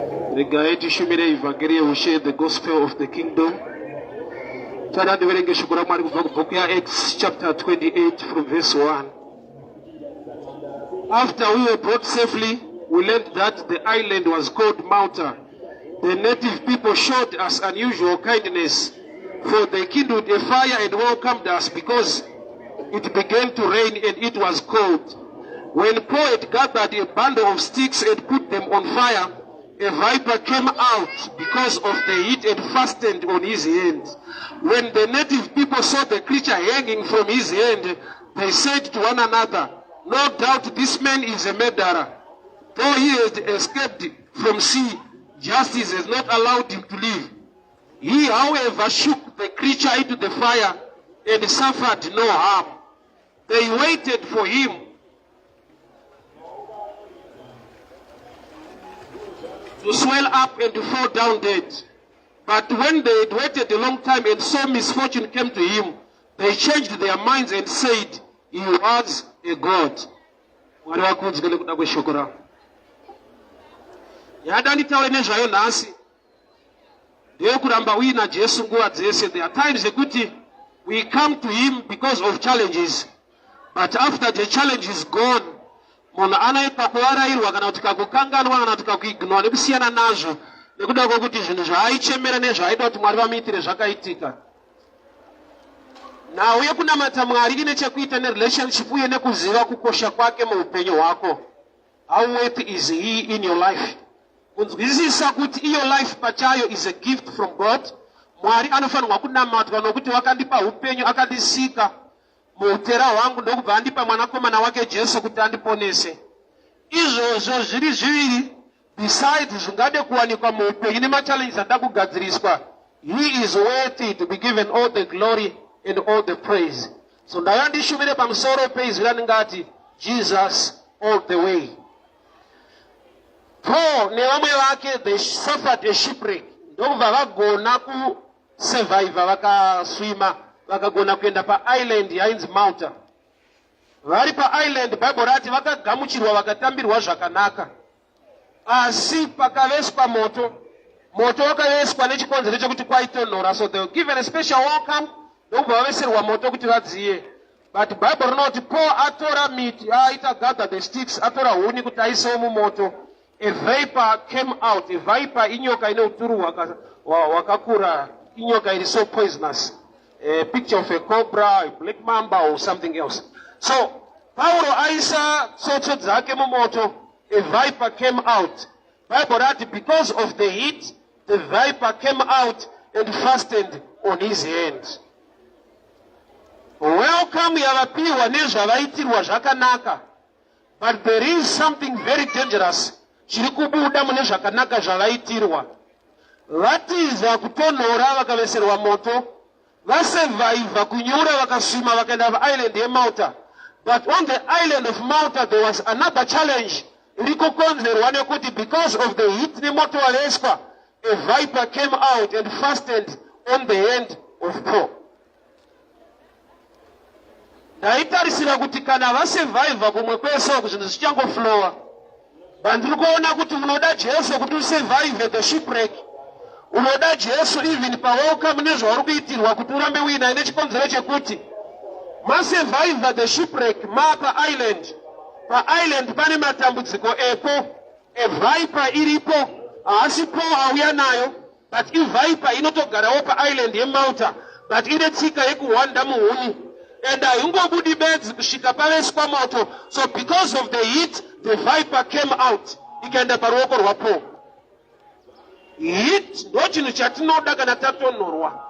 Regai tishumire ivhangeri yeushe, the gospel of the kingdom. Tada ndiverenge shoko raMwari kubva kubhuku yaActs chapter 28 from verse 1. After we were brought safely, we learned that the island was called Malta. The native people showed us unusual kindness, for they kindled a fire and welcomed us because it began to rain and it was cold. When Paul had gathered a bundle of sticks and put them on fire, a viper came out because of the heat and fastened on his hand. When the native people saw the creature hanging from his hand, they said to one another, "No doubt this man is a murderer. Though he has escaped from sea, justice has not allowed him to live." He, however, shook the creature into the fire and suffered no harm. They waited for him to swell up and to fall down dead. But when they had waited a long time and saw misfortune came to him, they changed their minds and said he was a god. Mwari vakudzwe nekuda kweshoko ravo. Yada nditaure nezvayo nhasi ndeyekuramba uina Jesu nguva dzese. There are times yekuti we come to him because of challenges, but after the challenge is gone, munhu anoitwa kuvarairwa kana kuti kakukanganwa kana kuti kakuignora nekusiyana nazvo nekuda kwekuti zvinhu zvaaichemera nezvaaida kuti Mwari vamuitire zvakaitika. Nhau yekunamata Mwari ine chekuita nerelationship uye nekuziva kukosha kwake muupenyu hwako. How worthy is he in your life? Kunzwisisa kuti iyo life pachayo is a gift from God. Mwari anofanirwa kunamatwa nokuti wakandipa upenyu, akandisika muutera hwangu ndokubva andipa mwanakomana wake Jesu kuti andiponese. Izvozvo zviri zviviri besides zvingade kuwanikwa muupenyu nemachallenges anoda kugadziriswa. He is worthy to be given all the glory and all the praise. So ndauya ndishumire pamusoro peizwi randingati Jesus all the way. Paul nevamwe vake, they suffered a shipwreck ndokubva vagona kusurviva, vakaswima vakagona kuenda paisland yainzi Malta. Vari paisland, Bible rati vakagamuchirwa vakatambirwa zvakanaka, asi pakaveswa moto. Moto wakaveswa nechikonzero chekuti kwaitonhora, so they were given a special welcome ndokubva vaveserwa moto kuti vadziye. But Bible rinoti Paul atora miti, aita gather the sticks, atora huni kuti aisewo mumoto, a viper came out. A viper inyoka ine uturu hwakakura, inyoka iri so poisonous, a picture of a cobra, a black mamba or something else. So Pauro aisa tsotso dzake mumoto, a viper came out. Bible rati because of the heat, the viper came out and fastened on his hand. Welcome yavapiwa nezvavaitirwa zvakanaka, but there is something very dangerous chiri kubuda mune zvakanaka zvavaitirwa. Vatiza kutonhora vakaveserwa moto, vasurviva kunyura, vakaswima vakaenda paisland yeMalta. But on the island of Malta there was another challenge iri kukonzerwa nekuti because of the heat nemoto waveswa, a viper came out and fastened on the hand of Paul. Ndaitarisira kuti kana vasurviva kumwe kwese uku zvinhu zvichangoflowa, but ndiri kuona kuti unoda Jesu kuti usurvive the shipwreck. Unoda Jesu even pawelcome nezvauri kuitirwa kuti urambe uinaye, nechikonzero chekuti masurviva the shipwreck, maapaisland. Paisland pane matambudziko epo, eviper iripo. Haasi Paul auya nayo, but iviper inotogarawo paisland yeMalta, but ine tsika yekuhwanda muhuni and haingobudi bedzi kusvika paveswa moto. So because of the heat, the viper came out ikaenda paruoko rwaPaul. Heat ndo chinhu chatinoda kana tatonhorwa.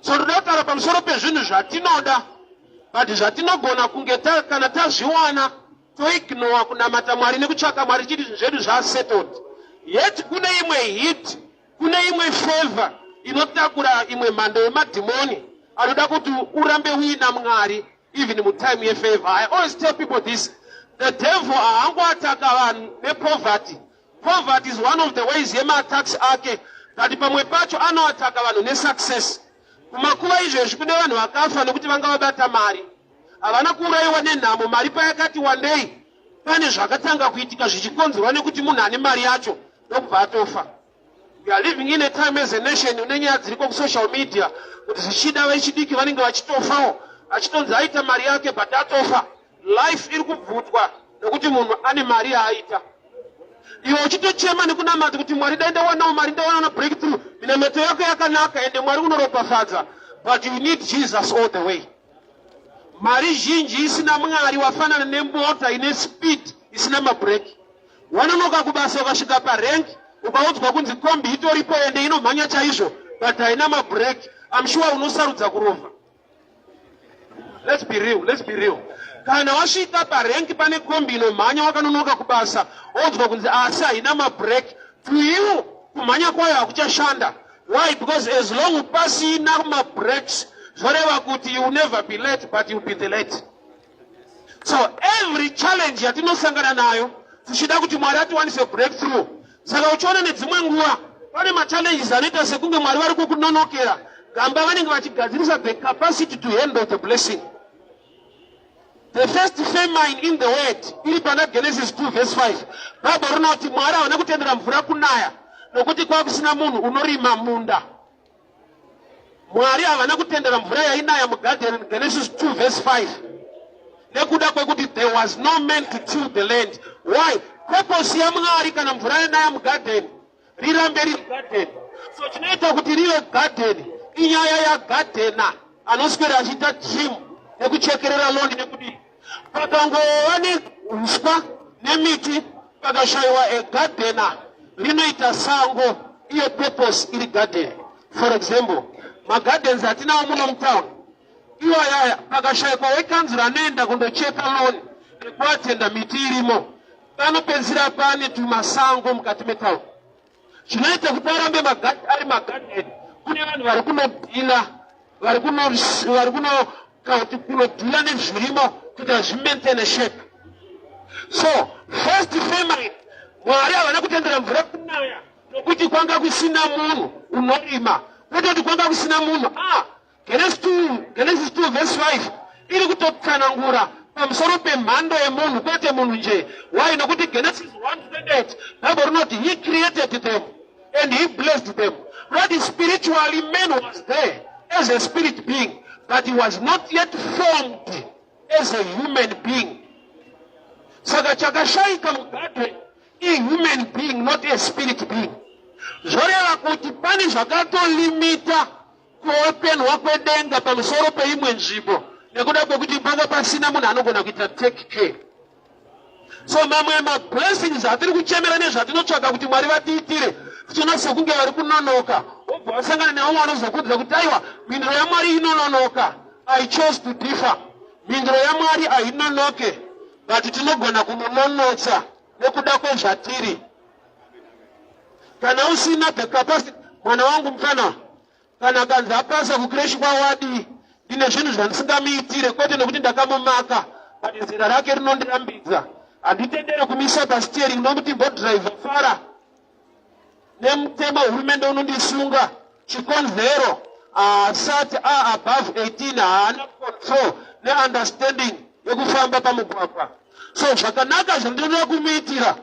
So ndoda kutaura pamusoro pezvinhu zvatinoda, but zvatinogona kunge kana tazviwana toignora kunamata Mwari nekutsvaka Mwari chiti zvinhu zvedu zvasettled. Yet kune imwe heat, kune imwe favor inotakura imwe mhando yemadhimoni anoda kuti urambe uina Mwari even mutime yefavor. I always tell people this: the devil haangoataka vanhu nepoverty. Poverty is one of the ways yemaattacks ake, but pamwe pacho anoataka vanhu nesuccess. Kumakuva izvezvi kune vanhu vakafa nekuti vanga vabata mari. Havana kuurayiwa nenhamo. Mari payakati wandei, pane zvakatanga kuitika zvichikonzerwa nekuti munhu ane mari yacho. Ndokubva atofa. We are living in a time as a nation une nyaya dziriko kusocial media kuti zvichida vechidiki vanenge vachitofawo, achitonzi aita mari yake but atofa. Life iri kubvutwa nekuti munhu ane mari yaaita. Iwe uchitochema nekunamata kuti Mwari dai ndawanawo mari, ndawanawo breakthrough. Minamato yako yakanaka ende Mwari unoropafadza, but you need Jesus all the way. Mari zhinji isina Mwari wafanana nemota ine speed isina mabreki. Wanonoka kubasa ukasvika parank ukaudzwa kunzi kombi itoripo ende inomhanya chaizvo but haina mabreki. I'm sure unosarudza kurovha. Let's be real, let's be real. Kana wasvika parank pane kombi inomhanya wakanonoka kubasa woudzwa kunzi asi haina mabreki, to you kumhanya kwayo hakuchashanda. Why? Because as long pasina mabreaks zvoreva kuti you will never be late but you will be the late. So every challenge yatinosangana nayo tichida kuti Mwari atiwanise breakthrough. Saka uchiona nedzimwe nguva pane machallenges anoita sekunge Mwari vari kukunonokera, gamba vanenge vachigadzirisa the capacity to handle the blessing. The first famine in the world iri pana Genesis 2 verse 5. Bible rinoti Mwari havana kutendera mvura kunaya nokuti kwakusina munhu unorima munda. Mwari havana kutendera mvura yainaya mugarden Genesis 2 verse 5 nekuda kwekuti there was no man to till the land. Why? Purpose yaMwari kana mvura yanaya mugarden rirambe riri garden. So chinoita kuti rive garden inyaya yagardener anoswera achiita trim nekuchekerera lawn nekudii. Pakangova neuswa nemiti pakashayiwa a gardener rinoita sango, iyo purpose iri garden. For example, magardens atinawo muno mutown iwayaya, pakashayikwa wekanzuro anoenda kundocheka lawn nekuatenda miti irimo, panopedzisira pane tumasango mukati metown. Chinoita kuti arambe ari magarden, kune vanhu vari kunodhila, vari kunodhila nezvirimo kuti hazvimaintaine shape. So first famine, Mwari havana kutendera mvura kunaya nokuti kwanga kusina munhu unorima, kwete kuti kwanga kusina munhu. Genesis 2 verse 5 iri kutotsanangura pamusoro pemhando yemunhu, kwete munhu nje. Why? Nokuti Genesis 1:28 Bible rinoti he created them and he blessed them. But spiritually man was there as a spirit being, but he was not yet formed as a human being. Saka chakashayika mugarden ihuman being, not a spirit being. Zvoreva kuti pane zvakatolimita kuopenwa kwedenga pamusoro peimwe nzvimbo nekuda kwekuti panga pasina munhu anogona kuita take care. So mamwe mablessings atiri kuchemera nezvatinotsvaga kuti Mwari vatiitire, tichiona sekunge vari kunonoka, wobva wasangana nevamwe vanozokuudza kuti aiwa, mhinduro yaMwari inononoka. I chose to differ. Mhinduro yaMwari hainonoke, but tinogona kunononotsa nekuda kwezvatiri. Kana usina the capacity, mwana wangu mufana kana akanzi apasa kucreche kwawadii, ndine zvinhu zvandisingamuitire, kwete nekuti ndakamumaka, but zera rake rinondirambidza. Handitendere kumisa pasteering nokuti mbodhiraivha fara, nemutemo hurumende unondisunga. Chikonzero, asati aabove 18, haana control neunderstanding yekufamba pamugwagwa. So zvakanaka zvandinoda kumuitira,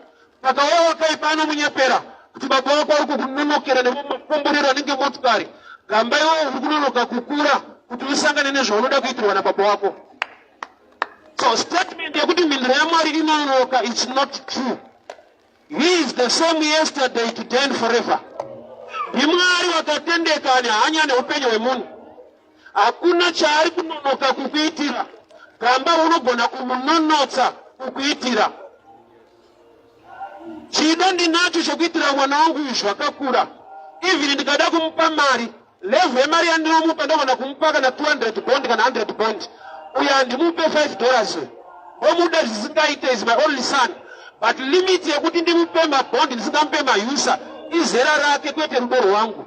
pakauya wakaipa anomunyepera kuti baba wako ari kukunonokera nemumakomborero anenge motikari. Gamba iwewo uri kunonoka kukura kuti usangane nezvaunoda kuitirwa nababa wako. So statement yekuti mhinduro yaMwari inononoka, it's not true. He is the same yesterday, today and forever. NdiMwari wakatendeka, ane hanya neupenyu hwemunhu. Hakuna chaari kunonoka kukuitira. Gamba unogona kumunonotsa kukuitira. Chido ndinacho chekuitira mwana wangu izvi zvakakura. Even ndikada kumupa mari, level yemari yandinomupa, ndogona kumupa kana 200 bond kana 100 bond. Uyo handimupe $5, ndomuda zvisingaite, is my only son, but limit yekuti ndimupe mabhondi ndisingamupe mayusa izera rake, kwete rudo rwangu.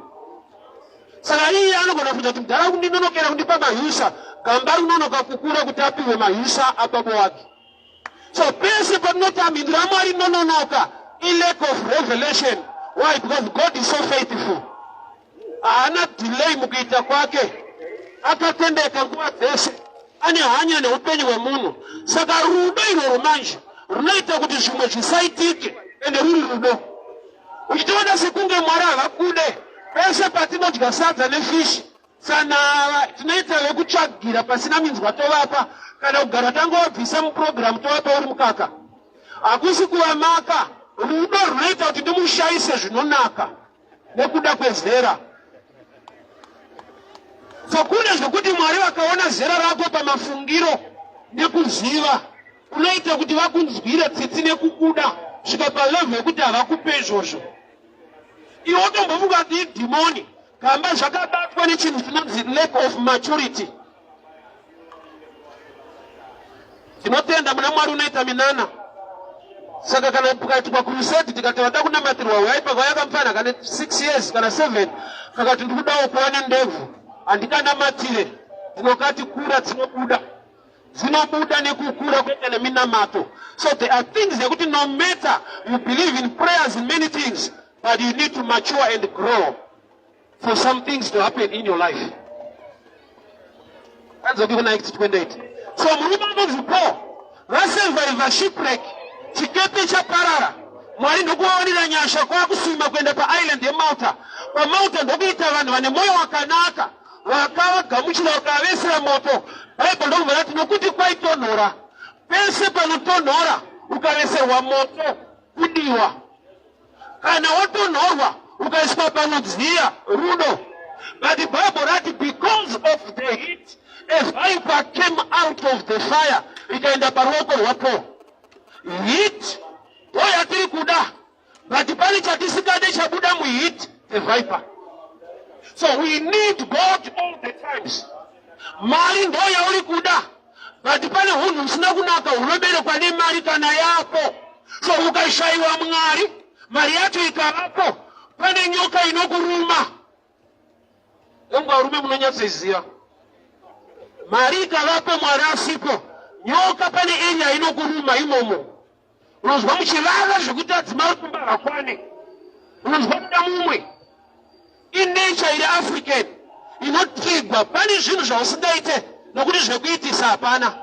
Saka iye anogona kuita kuti mudhara kundinonokera kundipa mayusa. Gamba rinonoka kukura kuti apiwe mayusa ababa wake. So pese patinoti mhinduro yaMwari inononoka, ilack of revelation. Why? Because God is so faithful, haana delay mukuita kwake, akatendeka nguva dzese, ane hanya neupenyu hwemunhu. Saka rudo irworwo manje runoita kuti zvimwe zvisaitike, ende ruri rudo. Uchitoona sekunge Mwari havakude. Pese patinodya sadza nefishi, tsanava tinoita vekutsvagira pasina minzwa tovapa, kana kugara tangovabvisa mupurogiramu tovapa uri mukaka. Hakusi kuvamaka, rudo runoita kuti ndimushaise zvinonaka nekuda kwezera. So kune zvekuti Mwari vakaona zera rako pamafungiro nekuziva, unoita kuti vakunzwire tsitsi nekukuda svika palevel yekuti havakupe izvozvo. Iwe utombofunga kuti idhimoni, gamba zvakabatwa nechinhu chinonzi lack of maturity. Tinotenda muna Mwari unoita minana. Saka kana pakaitwa crusade tikati vada kunamatirwa huyai pakauya kamfana kane 6 years kana 7 kakati ndikudawo kuva nendebvu handikanamatire, ndinokati kura dzinobuda, dzinobuda nekukura kwete neminamato. So there are things yekuti no matter you believe in prayers in many things, but you need to mature and grow for some things to happen in your life. Anzoki kuna Acts 28. So murume anonzi Paul vasurviva shipwreck, chikepe chaparara, Mwari ndokuvawanira nyasha kwakuswima kuenda paisland yeMalta. PaMalta ndokuita vanhu vane mwoyo wakanaka vakavagamuchira vakavavesera moto. Bible ndokubva rati nokuti kwaitonhora, pese panotonhora ukaveserwa moto kudiwa. Kana watonhorwa ukaiswa panodziya, rudo. But the Bible rati because of the heat a viper came out of the fire ikaenda paruoko rwaPaul. Heat ndo yatiri kuda, but pane chatisingade chabuda muheat, the viper. So we need God all the times. Mari ndo yauri kuda, but pane hunhu husina kunaka hunoberekwa nemari kana yako. So ukashayiwa Mwari, mari yacho ikavapo, pane nyoka inokuruma. Engu varume munonyatsoiziva, mari ikavapo Mwari asipo, nyoka pane area inokuruma imomo. Unonzwa muchivava zvekuti adzimai kumba hakwane, unonzwa kuda mumwe. Inature iri African inotigwa, pane zvinhu zvausingaite nokuti zvekuitisa hapana.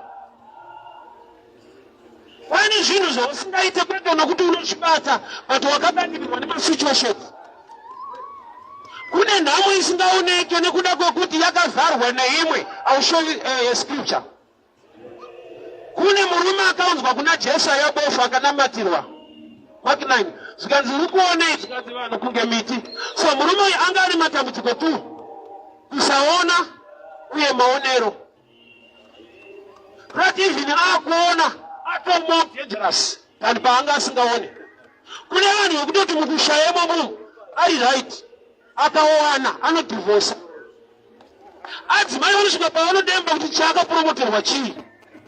Pane zvinhu zvausingaite kwete nokuti unozvibata, but wakabatirwa nemasituations. Kune nhamo isingaoneke nekuda kwekuti yakavharwa neimwe. I'll show you a scripture. Kune murume akaunzwa kuna Jesu aiva bofu, akanamatirwa, Mark 9. Zvikanzi uri kuonei? Zvikanzi vanhu kunge miti. So murume uyu anga ane matambudziko tu, kusaona uye maonero. Right, even akuona ato more dangerous than paanga asingaoni. Kune vanhu vekutoti mukushayemo munhu ari right, akawana anodhivhosa. Adzimai vanosvika pavanodemba kuti chaakapromoterwa chii,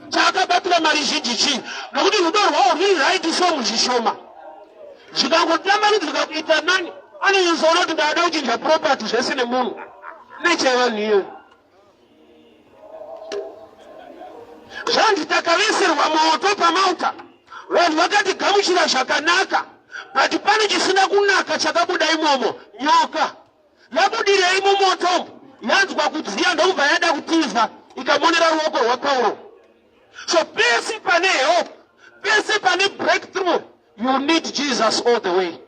chaakabatira mari zhinji chii, nokuti rudo rwavo rwuri right. So muzvishoma zvikangotambanudzika kuita nani, anonyatsoona kuti ndaada kuchinja property zvese nemunhu. Nechevanhu iyoyo zvanzi takaveserwa moto paMalta, vanhu vakatigamuchira zvakanaka, but pane chisina kunaka chakabuda imomo. Nyoka yabudirei mumoto, yanzwa kudziya, ndokubva yada kutiza, ikamonera ruoko rwaPauro. So pese pane help, pese pane breakthrough, you need Jesus all the way.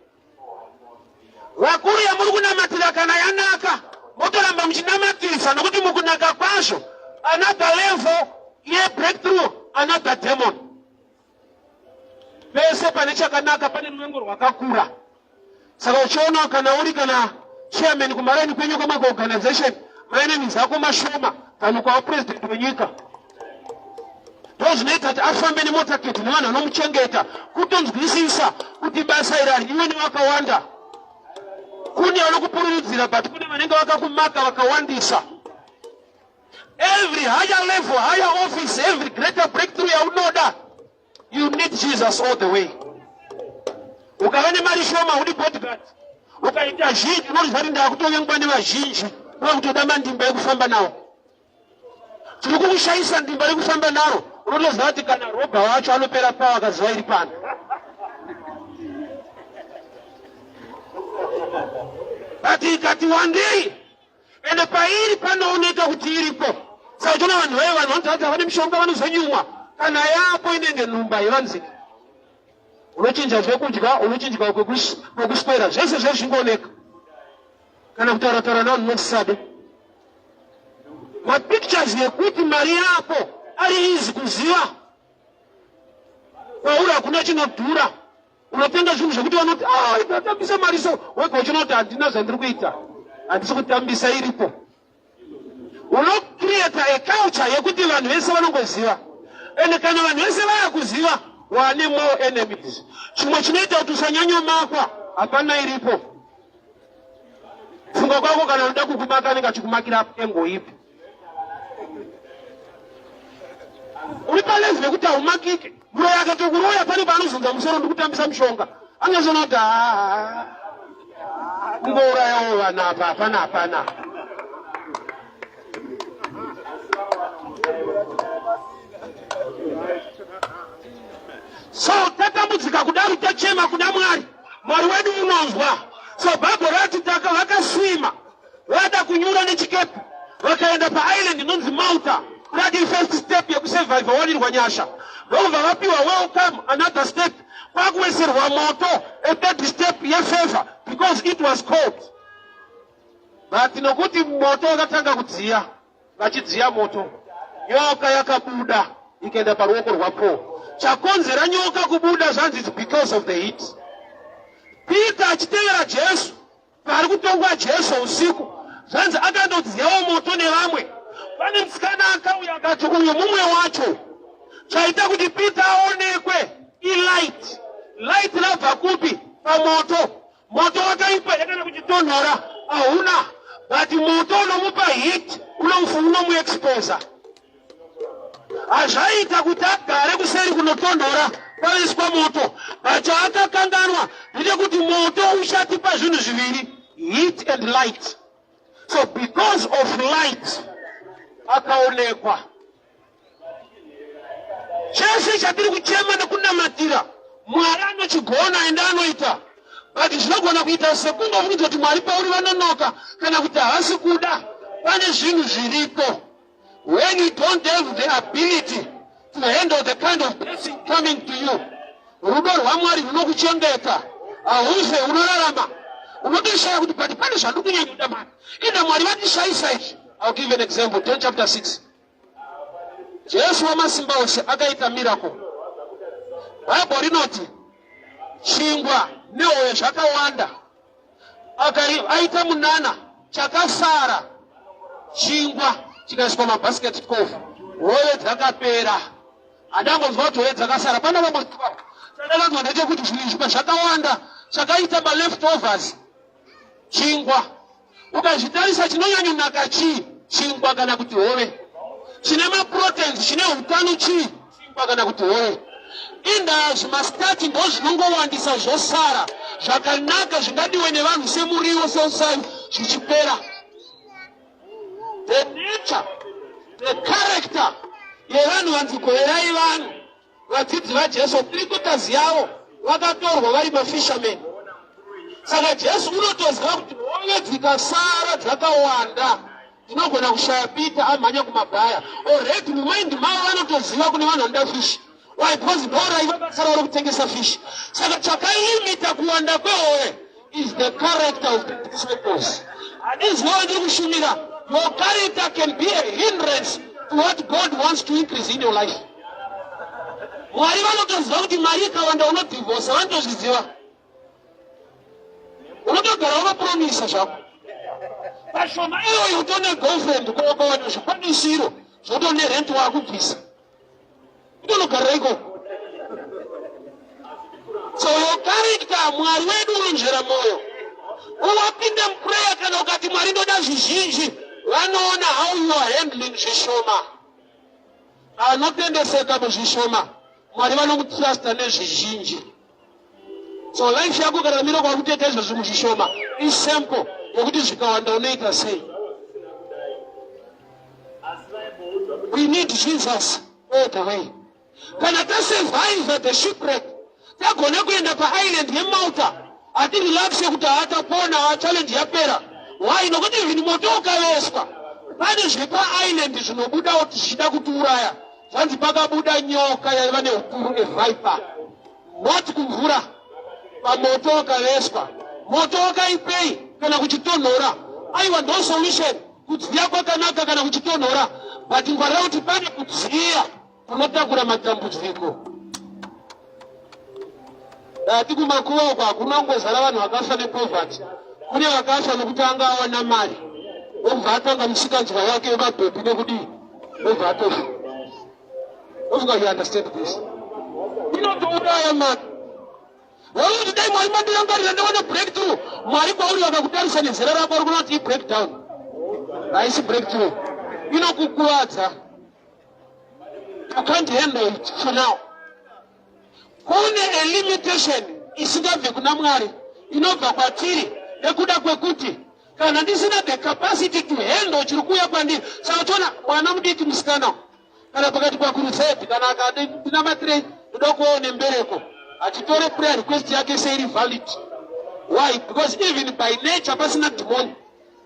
Vakuru yamuri kunamatira kana yanaka, motoramba muchinamatisa, nokuti mukunaka kwazvo another level yebreakthrough, another demon. Pese pane chakanaka pane ruvengo rwakakura. Saka uchiona kana uri kana chairman kumaraini kwenyu kwemaorganization, maenemies ako mashoma than kwava president wenyika. Ndo zvinoita kuti afambe nemotaketi nevanhu vanomuchengeta, kutonzwisisa kuti basa iri haridiwe nevakawanda. Kune vanokupururudzira, but kune vanenge vakakumaka vakawandisa. Every higher level, higher office, every greater breakthrough yaunoda, you need Jesus all the way. Ukava nemari shoma uri bodyguard, ukaita zhinji unoziva kuti ndakutovengwa nevazhinji, kwakutoda mandimba ekufamba nawo. Tiri kukushayisa ndimba rekufamba naro, unotoziva kuti kana robha wacho anopera pawo akaziva iri pano. But ikati wandei, ende pairi panooneka kuti iripo. Saka uchiona vanhu vayo, vanhu vanoti vane mishonga, vanozonyumwa. Kana yapo inenge nhumba yevanzika. Unochinja zvekudya, unochinja kwekuswera, zvese zvese zvingooneka. Kana kutaura taura navanhu unosisade. Mapictures yekuti mari yako ari easy kuziva. Kwauri hakuna chinodhura. Unotenga zvinhu zvekuti vanoti ah, ndatambisa mari so, wega uchinoti handina zvandiri kuita, handisi kutambisa, iripo. Unocreata a culture yekuti vanhu vese vanongoziva, ende kana vanhu vese vaya kuziva, wane more enemies. Chimwe chinoita kuti usanyanyomakwa, hapana iripo. Funga kwako, kana unoda kukumaka anenge achikumakira engo ipi? Uri palevel yekuti haumakike. Muroyi akatokuroya pane paanozunza musoro ndikutambisa mushonga, angazoona kuti haa, kungourayawo vanhu apa, hapana hapana. So tatambudzika kudaro, tachema kuna Mwari, Mwari wedu unonzwa. So Bhaibheri rati vakaswima, vada kunyura nechikepe, vakaenda paisland inonzi Malta. Kuradi first step yekusurvive, wanirwa nyasha, ndokubva vapiwa welcome. Another step, kwakuweserwa moto, a third step yefavor, because it was cold. But nokuti moto wakatanga kudziya, vachidziya moto, nyoka yakabuda ikaenda paruoko rwaPaul. Chakonzera nyoka kubuda, zvanzi it's because of the heat. Peter achitevera Jesu pari kutongwa Jesu usiku, zvanzi akandodziyawo moto nevamwe. Pane musikana akauya akati, "Uyu mumwe wacho." Chaita kuti Peter aonekwe ilight. Light rabva kupi? Pamoto. Moto wakaipa yakana kuchitonhora hauna, but moto unomupa heat, unomuexposa. Hazvaita kuti agare kuseri kunotonhora kwaiswa moto, but chaakakanganwa ndechekuti moto uchatipa zvinhu zviviri, heat and light. So because of light akaonekwa. Chese chatiri kuchema nekunamatira, Mwari anochigona ende anoita, but zvinogona kuita sekungofungidzwa kuti Mwari pauri vanonoka kana kuti havasi kuda. Pane zvinhu zviripo. When you don't have the ability to handle the kind of blessing coming to you, rudo rwaMwari runokuchengeta, haufe, unorarama. Unotoshaya kuti, but pane zvandiri kunyanyoda mani, ine Mwari vandishayisa izvi. I'll give an example. John chapter 6, Jesu wamasimba ose akaita miracle. Bhaibheri rinoti chingwa nehove zvakawanda, aita munana, chakasara chingwa chikaiswa mabhasiketi 12, hove dzakapera. Handangonzwa kuti hove dzakasara pana vamwe. Chandakanzwa ndechekuti zvinhu izvi zvakawanda, chakaita maleftovers chingwa. Ukazvitarisa, chinonyanyonaka chii? Chingwa kana kuti hove? Chine maproteins, chine utano chii? Chingwa kana kuti hove? Indaa zvimastarch ndo zvinongowandisa, zvosara. Zvakanaka zvingadiwe nevanhu semuriwo, seusai, zvichipera. The nature, the character yevanhu vanzi goverai vanhu, vadzidzi vaJesu, three quarters yavo vakatorwa vari mafishermen. Saka Jesu unotoziva kuti hove dzikasara dzakawanda, tinogona kushaya. Peter amhanya kumabhaya. Already mumind mavo vanotoziva kune vanhu vanoda fish. Why? Because ndo raiva basa ravo rokutengesa fish. Saka chakalimita kuwanda kwehove is the character of the disciples. Handiziva ndiri kushumira. Your character can be a hindrance to what God wants to increase in your life. Mwari vanotoziva kuti mari ikawanda unodhivhosa, vanotozviziva. Unotogara unopromisa zvako pashoma iyoyo, utone girlfriend, kokawana zvikwanisiro zvotone rent wakubvisa, utonogarira ikoko. So your character, Mwari wedu unonzvera mwoyo. Uwapinda muprayer, kana ukati, "Mwari, ndoda zvizhinji," vanoona how you are handling zvishoma. Anotendeseka muzvishoma, Mwari vanomutrusta nezvizhinji. So life yako, kana miro kwakutoita izvozvi muzvishoma, isimple yekuti zvikawanda unoita sei? We need Jesus all the way. Kana tasurvive the shipwreck, tagona kuenda paisland yeMalta, hatirelaxe kuti haatapona, challenge yapera. Why? Nokuti even moto ukaveswa, pane zvepaisland zvinobudawo zvichida kutiuraya. Zvanzi pakabuda nyoka yaiva neukuru, a viper. Not kumvura, pamoto wakaveswa. Moto wakaipei kana kuchitonhora? Aiwa, ndo solution. Kudziya kwakanaka kana kuchitonhora, but ngwarira kuti pane kudziya kunotakura matambudziko. Dati kumakuva uko hakuna kungozara vanhu vakafa nepoverty. Kune vakafa nokuti anga awana mari, obva atanga musikanzwa yake yemabhebhi nekudii, obva atofa. Ofunga you understand this. Inotouraya mari. Wauri dai Mwari mandirangarira ndawana breakthrough. Mwari kwauri vakakutarisa nezera rako uri kunoti breakdown. Haisi breakthrough. Inokukuvadza. You can't handle it for now. Kune a limitation isingabve kuna Mwari, inobva kwatiri nekuda kwekuti kana ndisina the capacity to handle chiri kuuya kwandiri. Saka toona mwana mudiki musikana kana pakati pakurusedi, kana akati ndinamatirei, ndoda kuvawo nembereko, achitore prayer request yake seiri valid. Why? Because even by nature, pasina dhimoni,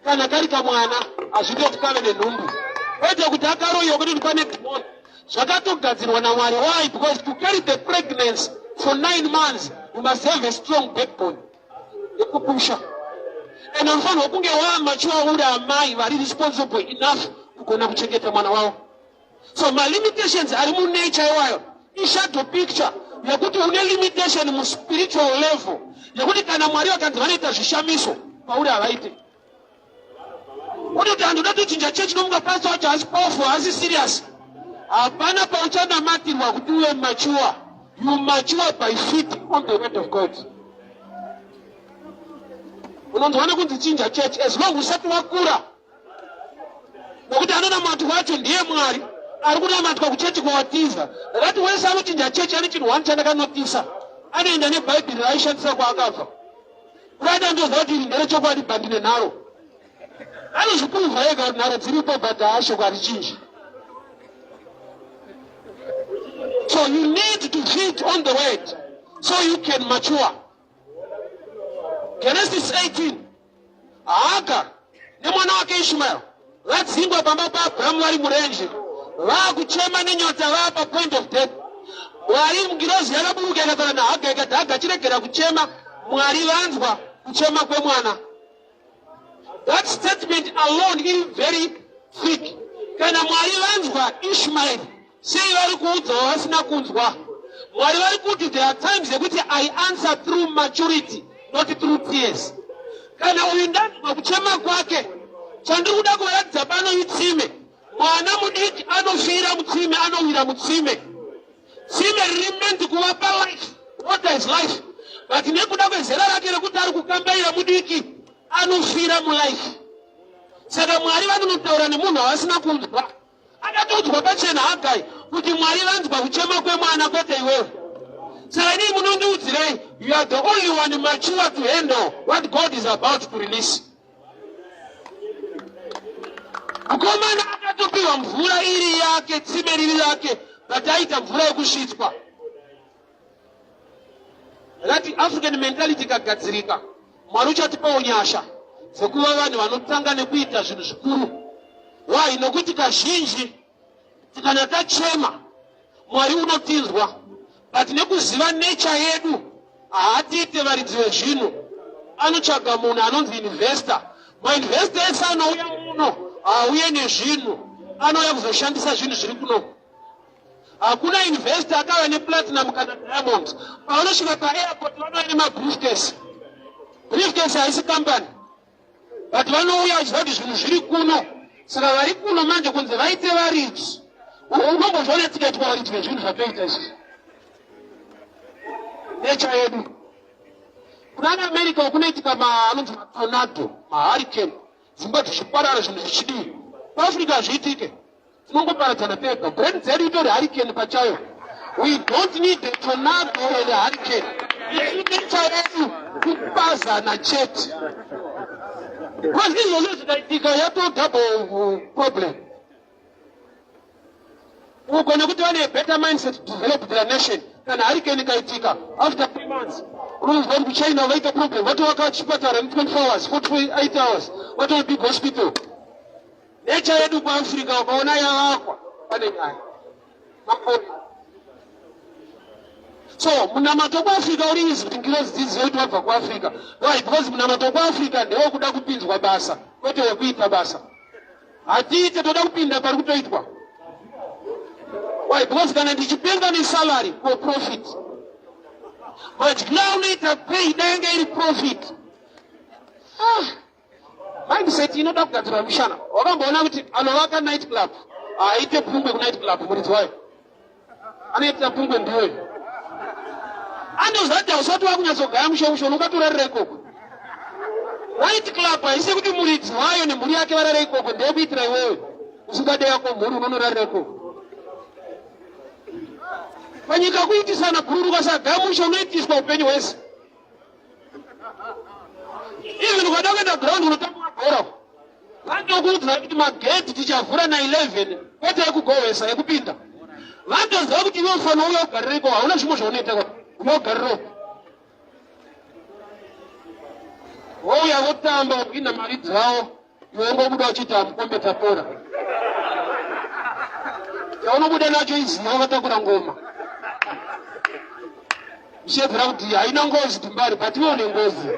kana kari kamwana hazvitoti kave nenhumbu, kwete kuti akaroyiwa, kuti pane dhimoni, zvakatogadzirwa naMwari. Why? Because to carry the pregnancy for 9 months, you must have a strong backbone yekupusha, and unofanirwa kunge wamature, uri amai vari responsible enough kugona kuchengeta mwana wavo. So malimitations ari munature iwayo ishadow picture yekuti une limitation muspiritual level, yekuti kana Mwari vakanzi vanoita zvishamiso pauri, havaite. Kutoti handoda tochinja chechi, nomunga pastor wacho haasi powerful, haasi serious. Hapana pauchanamatirwa kuti uve mature. You mature by feeding on the word of God. Unonzwa nekunzi chinja church as long usati wakura, nokuti anonamatwa wacho ndiye Mwari ari kunamatwa kuchechi kwawatiza. Ndakati wese anochinja chechi ane chinhu one chandakanotisa: anoenda nebhaibheri raaishandisa kwaakabva. Kurada ndoziva kuti iri nderechokwadi, bhandi nenharo. Anozviprova ega kuti nharo dziripo, but haashoko harichinji. So you need to feed on the word so you can mature. Genesis 18, Hagar nemwana wake Ishmael vadzingwa pamba paAbrahamu, vari murenje, vaakuchema nenyota, vaa papoint of death. Mwari, ngirozi yakaburuka ikataura naHaga ikati, "Haga, chiregera kuchema, Mwari vanzwa kuchema kwemwana." That statement alone iri very thick. Kana Mwari vanzwa Ishmael, sei vari kuudzawo vasina kunzwa? Mwari vari kuti there are times yekuti I answer through maturity, not through tears. Kana uyu ndanzwa kuchema kwake, chandiri kuda kuvaratidza pano itsime. Mwana mudiki anofira mutsime, anowira mutsime. Tsime riri meant kuvapa life, water is life, but nekuda kwezera rake rekuti ari kukambaira, mudiki, anofira mulife. Saka Mwari vanonotaura nemunhu havasina kunzwa. Akatoudzwa pachena Hagai kuti Mwari vanzwa kuchema kwemwana, kwete iwewe. Saka inii munondiudzirei? You are the only one mature to handle what God is about to release. Mukomana akatopiwa mvura iri yake, tsime riri rake, but aita mvura yekusvitswa. Ndakati African mentality ikagadzirika, Mwari uchatipawo nyasha dzekuva vanhu vanotanga nekuita zvinhu zvikuru. Why? Nokuti kazhinji tikana tachema, Mwari unotinzwa, but nekuziva nature yedu haatiite varidzi vezvinhu. Anotsvaga munhu anonzi investor. Mainvestor ese anouya muno haauye nezvinhu, anouya kuzoshandisa zvinhu zviri kuno. Hakuna investor akauya neplatinum kana diamond. Paunosvika paairport vanouya nemabriefcase. Briefcase haisi company, but vanouya vachiziva kuti zvinhu zviri kuno. Saka vari kuno manje kunze vaite varidzi. Unombozviona tikaitwa varidzi vezvinhu zvatoita isusu? Nature yedu. Kuna America kunoitika anonzi matornado, mahurricane, dzimba dzichiparara, zvinhu zvichidii. PaAfrica hazviitike, tinongoparadzana tega. Brain dzedu itori hurricane pachayo. We don't need a tornado and a hurricane. Isu nature yedu kupazana chete, because izvozvo zvikaitika yato double problem uko, nekuti vane better mindset to develop their nation. Kana hurricane ikaitika, after 3 months unonzwa kuti kuChina vaita problem, vatovaka chipatara ne24 hours, 48 hours, vatova big hospital. Nature yedu kuAfrica, ukaona yavakwa, pane nyaya makore. So munamato kuAfrica uri easy kuti ngirozi dzizive kuti wabva kuAfrica. Why? Because munamato kuAfrica ndewekuda kupinzwa basa, kwete wekuita basa. Hatiite, toda kupinda pari kutoitwa. Why? Because kana ndichipenga nesalary for profit, madyira unoita pay dai iri profit. Ah, mindset inoda kugadzirwa mishana. Wakamboona kuti anovaka night club haaite pungwe kunight club? Muridzi wayo anoitira pungwe ndiyoyo. Anoziva kuti hausati wakunyatsogaya mushe mushe, unongatorarira ikoko. Night club haisi kuti muridzi wayo nemhuri yake varare ikoko, ndeyekuitira iwewe usingade yako mhuri, unonorarira ikoko. Panyika kuitisana bhururu, ukasagaya mushe unoitiswa upenyu hwese. Even ukada kuenda ground unotamba bhora, vanokuudza kuti magedhi tichavhura na11, kwete ekugohwesa, ekupinda. Vanotoziva kuti iwe ufanira uya ugarire ikoko, hauna zvimwe zvaunoita, uya ugarire uko. Vouya votamba, vopinda mari dzavo, iwe ngobuda uchiti amukombe tapora. Chaunobuda nacho iziva wakatakura ngoma uchiyedzera kuti haina ngozi tumbari, but iwe une ngozi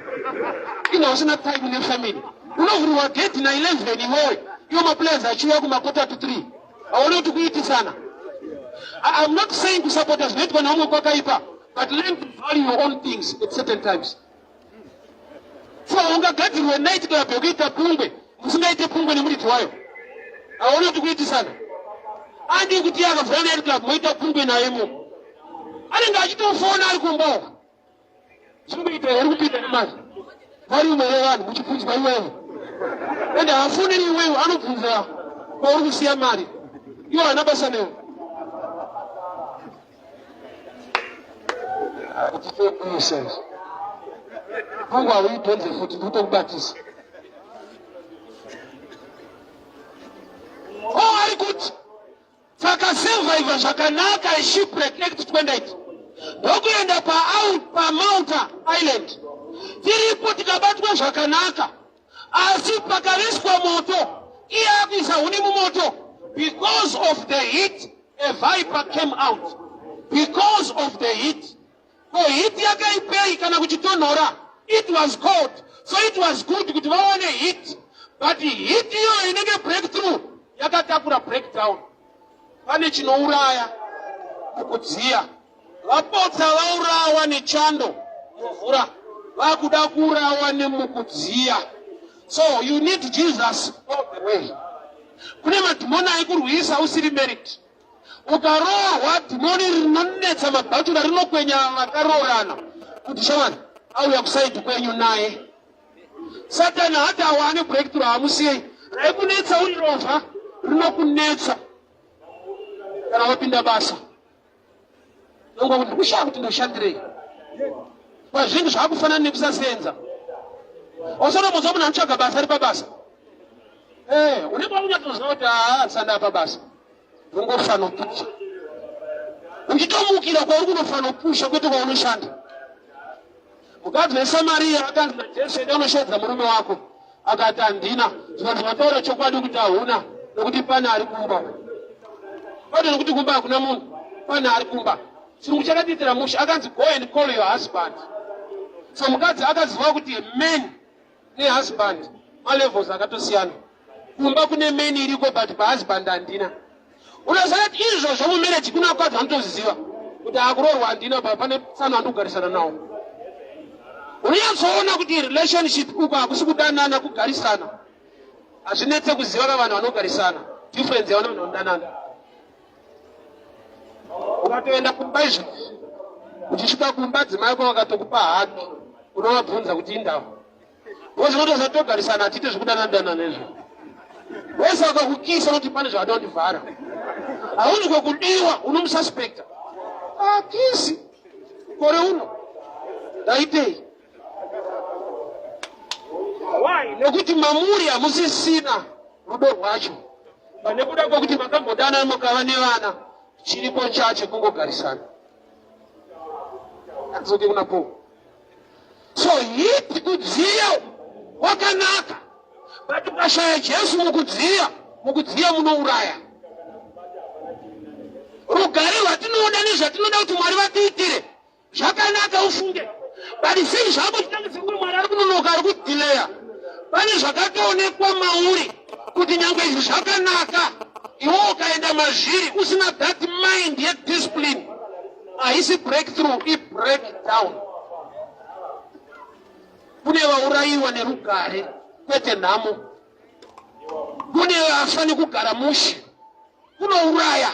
ina usina time nefamily. Unovhurwa gate na11 iwewe, iwo maplayers achiuya kumaquarter to 3. Haone kuti kuitisana? I'm not saying kusapota zvinoitwa naumwe kwakaipa, but learn to value your own things at certain times. So ungagadzirwe night club yekuita pungwe, musingaite pungwe nemuridzi wayo? Haone kuti kuitisana? Andi kuti akavhura night club moita pungwe naye imomo, anenge achitofona ari kumba uko, zvingoita here kupinda nemari vari umwe wevanhu muchibvunzwa iwewe? Ende haafoneri iwewe, anobvunza kwauri kusiya mari. Iwo haana basa newe. Uchitokuisa izvi, pungwe hauidhonze futi, ndikutokubatisa. O ari kuti takasurviva zvakanaka shipwreck, Act 28, ndokuenda paMalta Island. Tiripo tikabatwa zvakanaka, asi pakaviswa moto, iye akuisa huni mumoto. Because of the heat, a viper came out. Because of the heat. Ko heat yakaipei kana kuchitonhora? It was cold, so it was good kuti vawane heat, but heat iyoyo inenge breakthrough yakatakura breakdown. Pane chinouraya mukudziya. Vapotsa vaurawa nechando mumvura, vakuda kuurawa nemukudziya. So you need Jesus all the way. Kune madhimoni aikurwisa usiri married. Ukaroorwa, dhimoni rinonetsa mabachelor rinokwenya vakaroorana kuti shamani auya kuside kwenyu naye. Satani hati awane breakthrough, hamusiyei. Raikunetsa uri rovha rinokunetsa kana wapinda basa. Nonga kuti ndikushaya kuti ndoshandirei pazvinhu zvakufanana nekusasenza. Wasonombonzwa munhu anotsvaga basa ari pabasa? Unenge wakunyatsoziva kuti haa, sanda pabasa, ungofanopusha, uchitomukira kwauri kunofanopusha, kwete kwaunoshanda. Mukadzi weSamariya akanzi naJesu, "Enda unoshaidza murume wako." Akati, "Handina." Zvikanzi, "Wataura chokwadi kuti hauna, nokuti pane ari kumba." Kwete nokuti kumba hakuna munhu, pane ari kumba. Chirungu chakatiitira musha. Akanzi, "Go and call your husband." So mukadzi akaziva kuti man nehusband malevels akatosiyana. Kumba kune man iriko, but pahusband handina. Unoziva kuti izvozvo mumarriage kuna vakadzi vanotoziva kuti akuroorwa handina, pa pane tsano andikugarisana nawo. Unonyatsoona kuti relationship uko hakusi kudanana, kugarisana. Hazvinetse kuziva ka vanhu vanogarisana, difference yavana vanhu vanodanana. Ukatoenda kumba izvo, uchisvika kumba dzimai ako vakatokupa hug, unovabvunza kuti indava, because unotoziva togarisana, hatiite zvekudanana danana izvo. Wese akakukisa unoti pane zvavada kundivhara. Haunzwe kudiwa, unomususpecta. Akisi kore uno ndaitei? Why? Nekuti mamuri hamusisina rudo rwacho. Nekuda kwekuti makambodana mukava nevana, chiripo chacho kungogarisana. Adzoke kuna Paul. So heat, kudziya kwakanaka, but ukashaya Jesu mukudziya, mukudziya munouraya. Rugare rwatinoda nezvatinoda kuti Mwari vatiitire. Zvakanaka ufunge, but sei zvako zvitange sekunge Mwari ari kunonoka, ari kudileya. Pane zvakatoonekwa mauri kuti nyange izvi zvakanaka, iwe ukaenda mazviri usina that mind yediscipline, haisi breakthrough, ibreakdown. Kune vaurayiwa nerugare, kwete nhamo. Kune vafa nekugara mushe, kunouraya.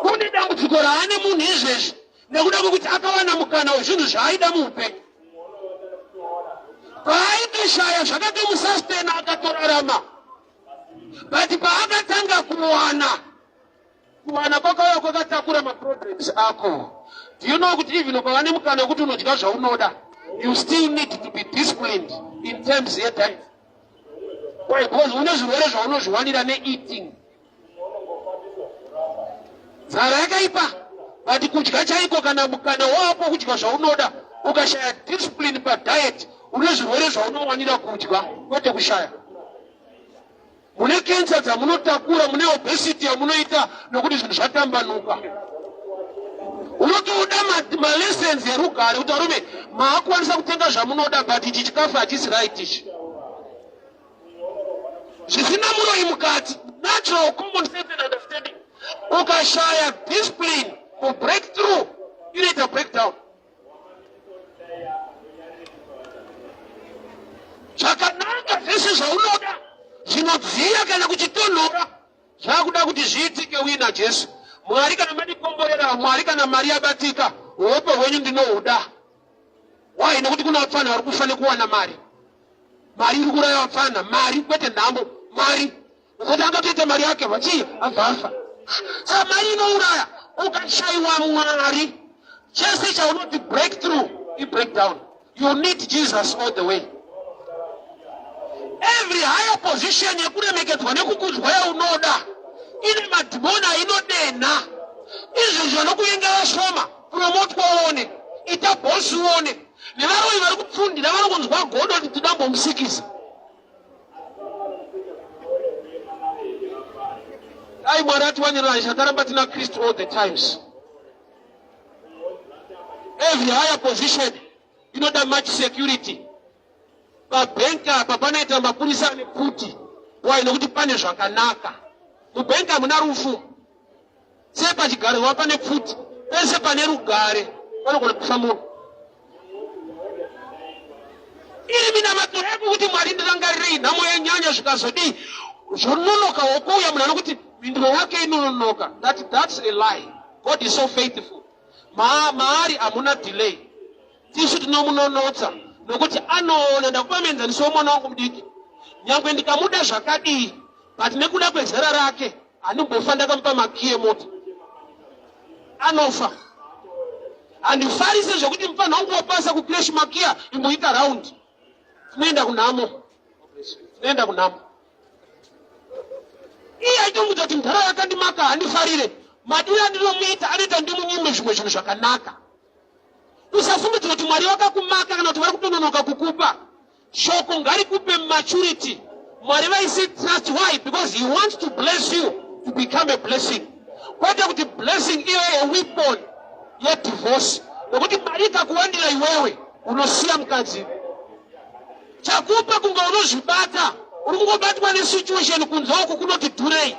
Kune dambudziko raane munhu izvezvi nekuda kwekuti akawana mukana wezvinhu zvaaida muupenyu. Paaitoshaya zvakatomusastena akatorarama, but paakatanga kuwana, kuwana kwakauya kwakatakura maproblems ako. Do you know kuti even ukava nemukana wekuti unodya zvaunoda, you still need to be disciplined in terms yediet? Why? Because une zvirwere zvaunozviwanira neeating. Nzara yakaipa, but kudya chaiko, kana mukana wapo kudya zvaunoda, ukashaya discipline padiet, une zvirwere zvaunowanira kudya, kwete kushaya. Mune kensa dzamunotakura, mune obesity yamunoita nokuti zvinhu zvatambanuka. Unotoda malessons erugare kuti varume maakwanisa kutenga zvamunoda, but ichi chikafu hachisi right ichi. Zvisina muroyi mukati, natural common sense and understanding. Ukashaya discipline mubreakthrough, inoita breakdown. Zvakanaka zvese zvaunoda zvinodziya kana kuchitonhora zvakuda kuti zviitike uina Jesu. Mwari, kana mandikomborera, Mwari, kana mari yabatika, uopo hwenyu ndinohuda. Why? Nekuti kuna vapfana vari kufa nekuwana mari. Mari iri kuuraya vapfana, mari, kwete nhambo, mari. Nokuti angatoita mari yake vachii abva afa. Saka mari inouraya. Ukashaiwa Mwari, chese chaunoti breakthrough ibreakdown. You need Jesus all the way. Every higher position yekuremekedzwa nekukudzwa yaunoda ine madhimoni ainodenha. Izvozvi vanokuvenga vashoma, promotwa uone, ita boss uone. Nevaroyi vari kupfundira vanokunzwa godo kuti tidambomusikisa. Dai Mwari atiwanira nyasha taramba tina Kristu all the times. Every higher position inoda much security. Pabhenki apa panoita mapurisa ane pfuti. Why? Nokuti pane zvakanaka. Mubhenki hamuna rufu. Sei pachigarirwa pane pfuti? Pese pane rugare panogona kufa munhu. Iri minamato yako kuti Mwari ndirangarirei, nhamo yenyanya zvikazodii, zvononoka wokuuya munhu anokuti mhinduro yake inononoka. That's a lie. God is so faithful. Maari hamuna delay. Tisu tinomunonotsa nokuti anoona. Ndakupa muenzaniso womwana wangu mudiki. Nyangwe ndikamuda zvakadii, but nekuda kwezera rake handimbofa ndakamupa makiyi emota. Anofa. Handifarise zvekuti mufana wangu wapasa kucrash makiya imboita round. Tinoenda kunhamo. Tinoenda kunhamo. Iye aitomuudza kuti mudhara yakandimaka handifarire. Madiro andinomuita anoita ndimunyime zvimwe zvinhu zvakanaka. Usafungidzira kuti Mwari vakakumaka kana kuti vari kutononoka kukupa. Shoko ngarikupe maturity. Mwari vaise trust. Why? Because he wants to bless you to become a blessing. Kwete kuti blessing ive a weapon yedivorce. Nokuti mari ikakuwandira iwewe unosiya mukadzi. Chakupa kunge unozvibata, uri kungobatwa nesituation kunze uku kunoti dhurei.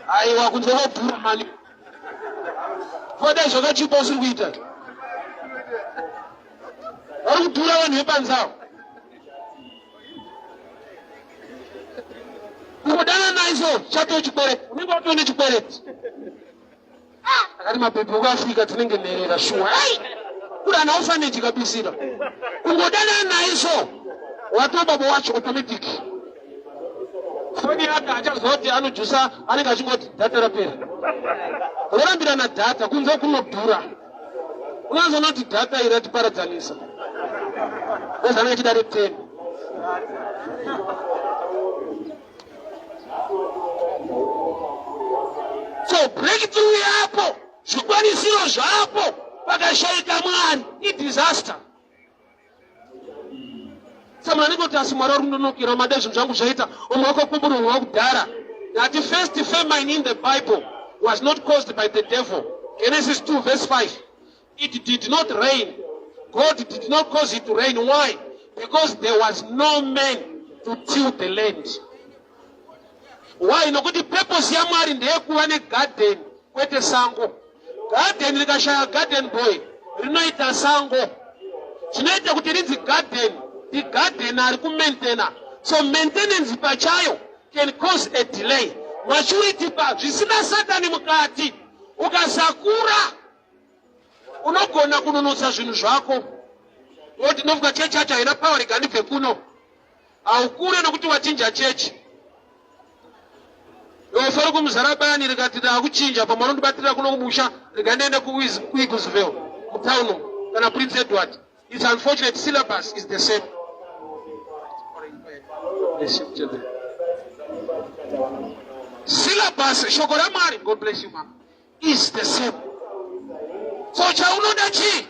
Aiwa, kunze kodhura mani. Fodai zvakachipa usiri kuita. Vari kudhura vanhu vepanze avo. Kungodana naye so chato chikwereti, unenge watove nechikwereti. Akati mapepe okuAfrica dzinenge nherera shuwa. Ai! Kuri ana orphanage kabisira. Kungodana naye so watova baba wacho automatic. Foni yake achazoti anojusa anenge achingoti data rapera. Vorambirana data kunze kunodhura. Unozoona kuti data iri ratiparadzanisa. Ozana achida re 10. So breakthrough yapo, zvikwanisiro zvapo, pakashaika Mwari idisaster. Saka anenge kuti asi Mwari vari kundonokera mada zvinhu zvangu zvaita umwe wakakomborerwa kudhara. Ndati first famine in the Bible was not caused by the devil. Genesis 2 verse 5. It did not rain. God did not cause it to rain. Why? Because there was no man to till the land. Why? Nokuti purpose yaMwari ndeyekuva negarden, kwete sango. Garden rikashaya garden boy, rinoita sango. Chinoita kuti rinzi garden, ndigarden ari kumaintaina. So maintenance pachayo can cause a delay. Maturity pa zvisina Satani mukati, ukasakura unogona kunonotsa zvinhu zvako. Woti, "Ndinofunga chechi yacho haina power, rega ndibve kuno." Haukure nokuti wachinja chechi. Iwe kuMuzarabani rikati, "Ndakuchinja, pamwe unondibatirira kuno kumusha, rega ndiende kuEaglesville mutown kana Prince Edward." It's unfortunate, syllabus is the same. Syllabus, shoko raMwari, God bless you, mama, is the same. So chaunoda chii?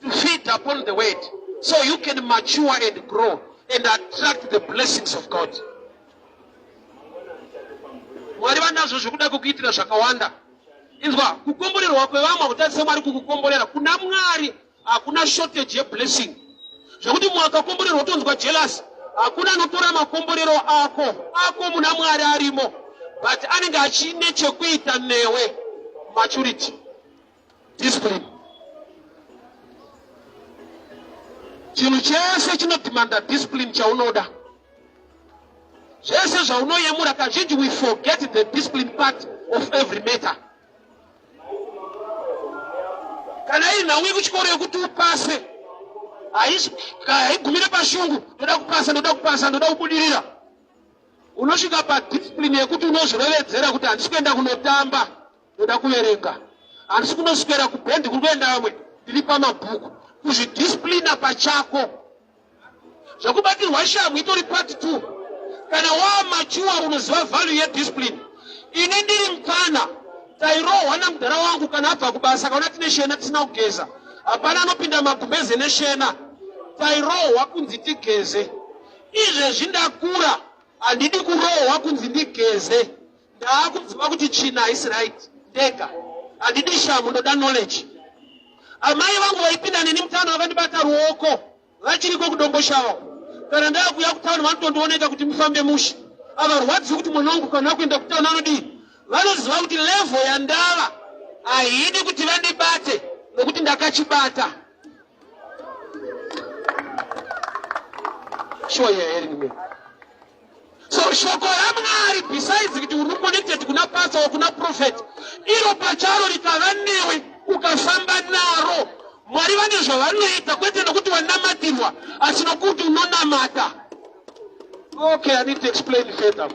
To feed upon the word so you can mature and grow and attract the blessings of God. Mwari vanazvo zvekuda kukuitira zvakawanda. Inzwa, kukomborerwa kwevamwe hakutadzisa Mwari kukukomborera. Kuna Mwari hakuna shortage yeblessing, zvekuti mumwe akakomborerwa utonzwa jealous. Hakuna anotora makomborero ako. Ako muna Mwari arimo, but anenge achine chekuita newe. Maturity, discipline. Chinhu chese chinodhimanda discipline. Chaunoda zvese zvaunoyemura, kazhinji we forget the discipline part of every matter. Kana iri nhau yekuchikoro yekuti upase, haigumire pashungu, "Ndoda kupasa, ndoda kupasa, ndoda kubudirira." Unosvika padiscipline yekuti unozvirovedzera kuti, "Handisi kuenda kunotamba, ndoda kuverenga. Handisi kunoswera kubhendi kuri kuenda vamwe, ndiri pamabhuku." Kuzvidisciplina pachako. Zvekubatirwa shamhu itori part two. Kana wamature, unoziva value yediscipline. Ini ndiri mukana, tairohwa namudhara wangu kana abva kubasa, kaona tine shena tisina kugeza. Hapana anopinda magumbeze neshena. Tairohwa kunzi tigeze. Izvezvi ndakura, handidi kurohwa kunzi ndigeze. Ndaakuziva kuti tsvina haisi right. Ndega handidi shamu, ndoda knowledge. Amai vangu vaipinda neni mutano, vakandibata ruoko, vachiriko kuDomboshava. Kana ndaakuya kutauni, vanotondioneka kuti mufambe mushe. Avarwadziwi kuti mwana wangu kana akuenda kutauni anodii. Vanoziva kuti level yandava haidi kuti vandibate, nokuti ndakachibata. Sure, you're hearing me? So shoko raMwari, besides kuti uri connected kuna pastor or kuna prophet, iro pacharo rikava newe, ukafamba naro, Mwari vane zvavanoita, kwete nokuti wanamatirwa, asi nokuti unonamata. Okay, I need to explain further.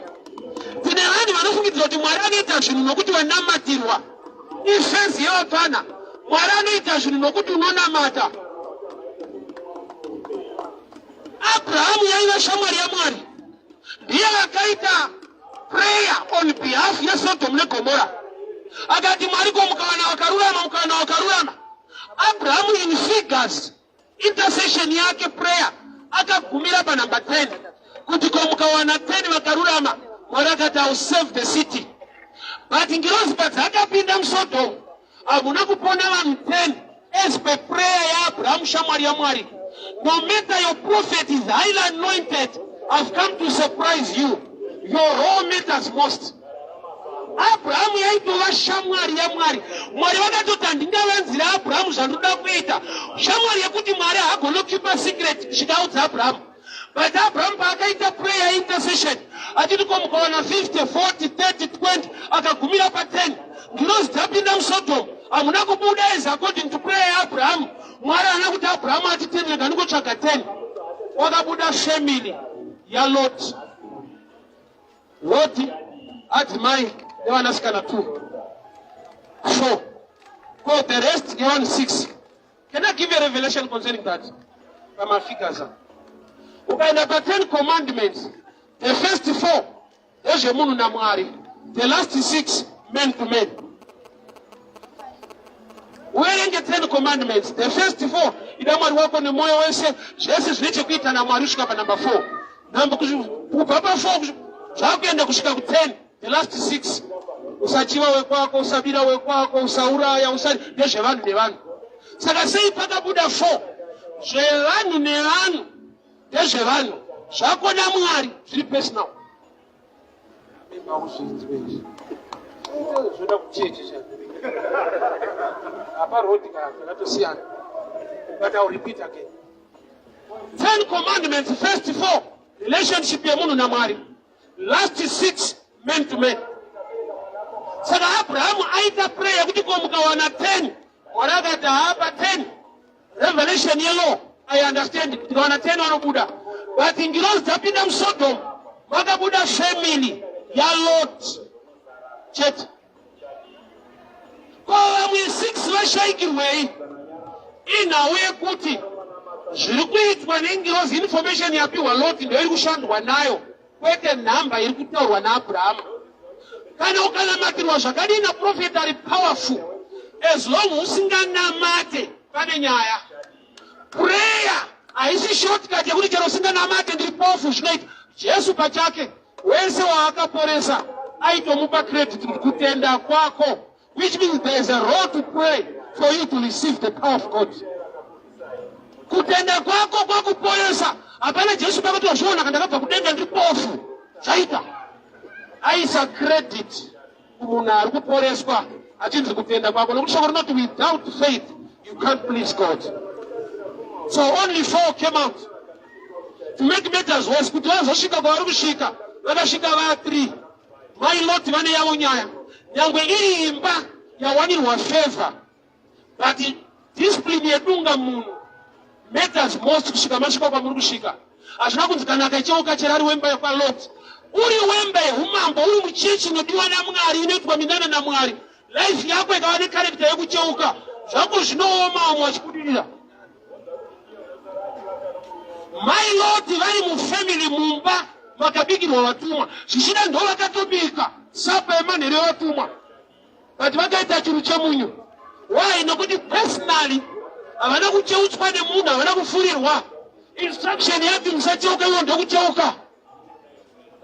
Tine vanhu vanofungidzira kuti Mwari anoita zvinhu nokuti wanamatirwa. Ifezi yevapfana. Mwari anoita zvinhu nokuti unonamata. Abrahamu yaiva shamwari yaMwari. Ndiye akaita prayer on behalf yeSodom neGomora, akati, "Mwari, ko mukawana wakarurama, mukawana wakarurama?" Abrahamu, in figures, intercession yake, prayer, akagumira panhamba 10, kuti ko mukawana 10 vakarurama? Mwari akati, "I will save the city." But ngirozi padzakapinda muSodom, hamuna kupona vanhu 10 as per prayer yaAbrahamu, shamwari yaMwari. No matter your prophet is highly anointed, I've come to surprise you, your role matters most. Abrahamu yaitova shamwari yaMwari. Mwari vakatoti, "Handingavanzira Abrahamu zvandinoda kuita." Shamwari yekuti Mwari haagoni kukipa secret, zvikaudza Abrahamu. But Abrahamu paakaita prayer, intercession, achiti, "Ko mukawana 50, 40, 30, 20?" akagumira pa10. Ngirozi dzapinda muSodom, hamuna kubuda as according to prayer yaAbrahamu. Mwari haana kuti Abrahamu ati 10, rega ndingotsvaga 10. Wakabuda family yaLoti. Loti, adzimai nevanasikana 2, 4, ko the rest yevanhu 6. Can I give you a revelation concerning that? Pamafigures, ukaenda pa10 commandments, the first four ndezvemunhu naMwari, the last six, man to man. Uverenge 10 commandments, the first four, ida Mwari wako nemwoyo wese, zvese zvine chekuita naMwari kusvika panumber 4. Kubva pa4 zvakuenda kusvika ku10, the last six. Usachiva wekwako, usabira wekwako, usauraya, usa ndezvevanhu nevanhu. Saka sei pakabuda 4 zvevanhu nevanhu? Ndezvevanhu, zvako naMwari zviri personal. Zvoda kucheche chaiko apa road ka zvakatosiyana, but I'll repeat again. 10 commandments, first four relationship yemunhu naMwari, last six man to man. Saka Abrahamu aita prayer yekuti ko mukawana 10, Mwari akati haapa 10. Revelation yelaw, I understand kuti kawana 10 vanobuda, but ngirozi dzapinda muSodom makabuda family yaLot chete. Ko vamwe 6 vashaikirwei? Inhau yekuti zviri kuitwa nengirozi, information yapiwa Lot ndo iri kushandwa nayo, kwete nhamba iri kutaurwa naAbrahamu. Kana ukanamatirwa zvakadii naprofeti ari powerful, as long usinganamate, pane nyaya. Prayer haisi shortcut yekuti chero usinganamate ndiri powerful. Zvinoita Jesu pachake, wese waakaporesa aitomupa credit kuti kutenda kwako, which means there is a role to pray for you to receive the power of God. Kutenda kwako kwakuporesa. Hapana Jesu pakati wazviona kandakabva kudenga ndiri powerful zvaita. Aisa credit kumunhu ari kuporeswa achinzi kutenda kwako, nokuti shoko rinoti without faith you can't please God. So only four came out. To make matters worse, kuti vazosvika kwavari kusvika, vakasvika va 3. Mai Lot vane yavo nyaya, nyangwe iri imba yawanirwa favor, but discipline yedunga munhu matters most. Kusvika masvika kwamuri kusvika, hazvina kunzi kana akacheuka chero ari wemba yekwaLot. Uri wemba yeumambo, uri muchechi inodiwa naMwari, inoitwa minana naMwari, life yako ikava necharacter yekucheuka, zvako zvinooma vamwe vachibudirira. Mai Loti vari mufamily, mumba makabikirwa vatumwa, zvichida ndo vakatobika sapa yemanheru yevatumwa, but vakaita churu chemunyu. Why? Nokuti personally havana kucheutswa nemunhu, havana kufurirwa instruction yati musacheuka, iwo ndokucheuka,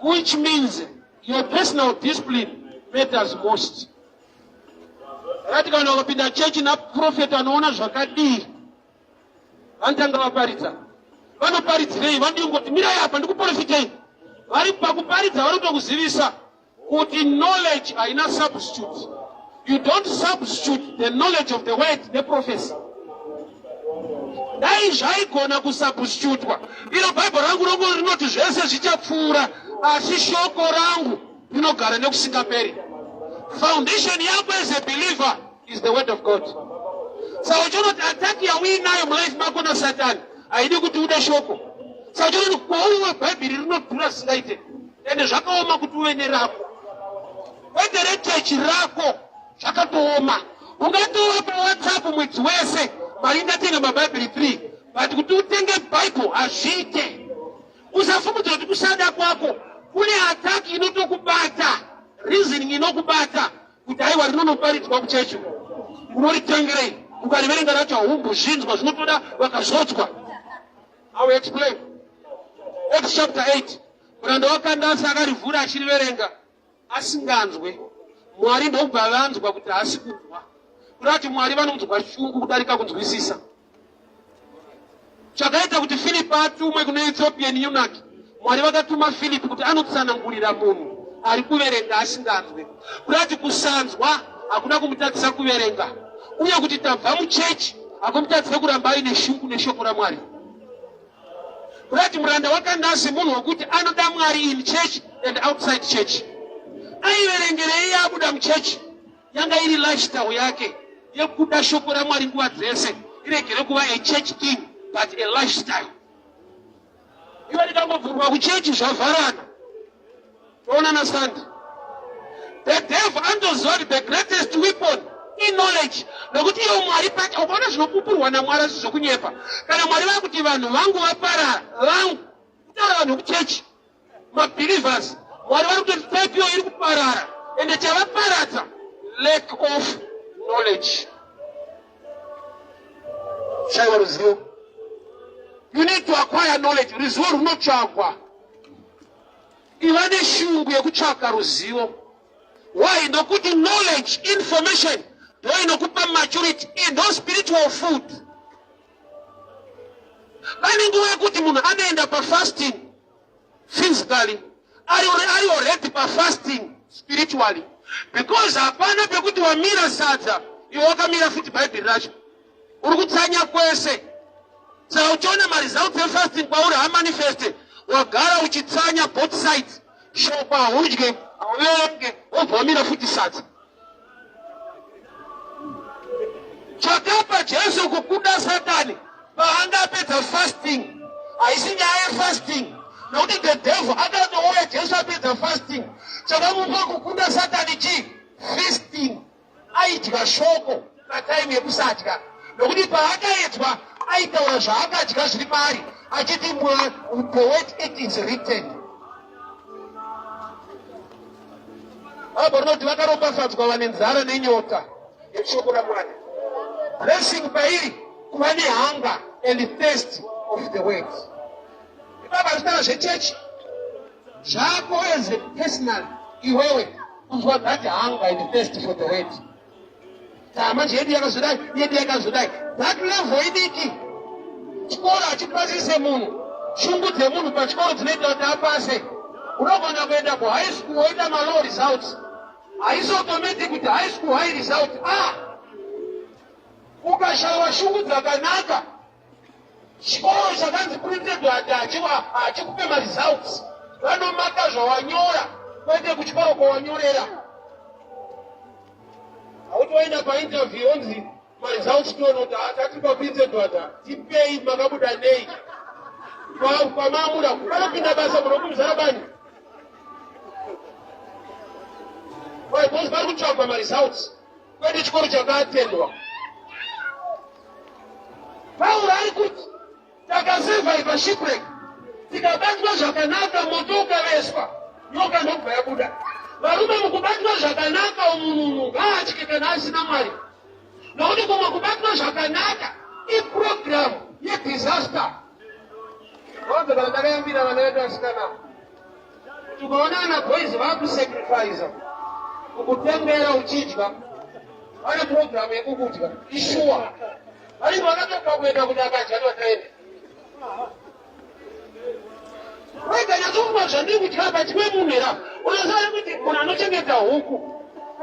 which means your personal discipline matters most. Akati kana ukapinda chechi naprofeti anoona zvakadii, vanotanga vaparidza. Vanoparidzirei? Vandingoti mirai apa ndikuprofitei. Vari pakuparidza vari kutokuzivisa kuti knowledge haina substitute. You don't substitute the knowledge of the word neprophecy. Dai zvaigona kusubstitutwa, iro Bhaibheri rangu rongo rinoti zvese zvichapfuura, asi shoko rangu rinogara nekusingaperi. Foundation yako as a believer is the word of God. Saka uchinoti attack yauinayo mulife mako naSatani haidi kuti ude shoko. Saka uchinoti kwauriwe Bhaibheri rinodhura zvisingaite, ende zvakaoma kuti uve nerako, kwete rechechi rako. Zvakatooma. Ungatova paWhatsApp mwedzi wese, mari ingatenga mabhaibheri 3, but kuti utenge Bible hazviite. Usafungidzira kuti kusada kwako. Kune attack inotokubata, reasoning inokubata kuti aiwa, rinonoparidzwa kuchechi, unoritengerei? Ukariverenga racho haumbozvinzwa, zvinotoda vakazodzwa. I will explain. Acts chapter 8, muranda waKandasi akarivhura achiriverenga asinganzwe. Mwari ndokubva vanzwa kuti haasi kunzwa, kuda kuti Mwari vanonzwa shungu kudarika kunzwisisa. Chakaita kuti Filipi atumwe kune Ethiopian eunuch, Mwari vakatuma Filipi kuti anotsanangurira munhu ari kuverenga asinganzwe, kuda kuti kusanzwa hakuna kumutadzisa kuverenga, uye kuti tabva muchechi hakumutadzise kuramba aine shungu neshoko raMwari. Kuda kuti muranda waKandasi munhu wekuti anoda Mwari in church and outside church. Aiverengerei abuda muchechi? Yanga iri lifestyle yake yekuda shoko raMwari nguva dzese. Iregere kuva a church thing but a lifestyle. Iwe rikangobvurwa kuchechi, zvavharana, toonana Sunday. The devil anotoziva kuti the greatest weapon iknowledge, nokuti iwo Mwari pacha ukaona zvinopupurwa naMwari asi zvokunyepa. Kana Mwari vakuti vanhu vangu vaparara, vangu kutaura vanhu vekuchechi, mabelievers, Mwari vari kutoti type iyo iri kuparara, ende chavaparadza lack of knowledge, shaiwa ruzivo. You need to acquire knowledge. Ruzivo runotsvagwa. Iva neshungu yekutsvaka ruzivo. Why? Nokuti knowledge, information ndo inokupa maturity, ndo spiritual food. Pane nguva yekuti munhu anoenda pafasting physically, ari ari already pafasting spiritually, because hapana pekuti wamira sadza iwe wakamira futi Bhaibheri racho, uri kutsanya kwese. Saka uchiona maresults efasting kwauri hamanifeste, wagara uchitsanya both sides. Shoko haudye, hauverenge, wobva wamira futi sadza. Chakapa Jesu kukuda Satani paanga apedza fasting haisi nyaya yefasting, nokuti the devil akatouya Jesu apedza fasting. Chakamupa kukunda Satani chii? Fasting. Aidya shoko patime yekusadya, nokuti paakaedzwa aitaura zvaakadya zviri maari, achiti, "Poet, it is written." Bhaibheri rinoti vakaropafadzwa vane nzara nenyota yeshoko raMwari. Blessing pairi kuva nehunger and thirst of the word. Ipapa zvitaura zvechechi zvako as a personal, iwewe kunzwa that hunger and thirst for the word. Manje yedu yakazodai, yedu yakazodai, that level idiki. Chikoro hachipasise munhu. Shungu dzemunhu pachikoro dzinoita kuti apase. Unogona kuenda kuhigh school woita malow results. Haisi automatic kuti high school high result. Ah, ukashayiwa shungu dzakanaka, chikoro chakanzi printed hachikupe maresults. Vanomaka zvawanyora, kwete kuchikoro kwawanyorera. Hauti waenda painterview onzi maresults tionoti tati paprinted wata tipei makabuda nei kwamamura panopinda basa munokumuzara bani. Why? Because vari kutsvagwa maresults, kwete chikoro chakaatendwa. Pauro ari kuti takasurviva shipwreck, tikabatwa zvakanaka, moto ukaveswa, nyoka ndokubva yabuda. Varume, mukubatwa zvakanaka umunhu ngaatye kana asina Mwari, nokuti kumwe kubatwa zvakanaka iprogram yedisaster. Vanza kana ndakayambira vana vedu vasikana kuti ukaona ana boys vakusacrifica kukutengera uchidya, vane program yekukudya ishuwa. Vanenge vakatoka kuenda kuti akadya vataenda wega. Nyatsofunga zvandiri kudya pachimwe munhu here? Unoziva kuti munhu anochengeta huku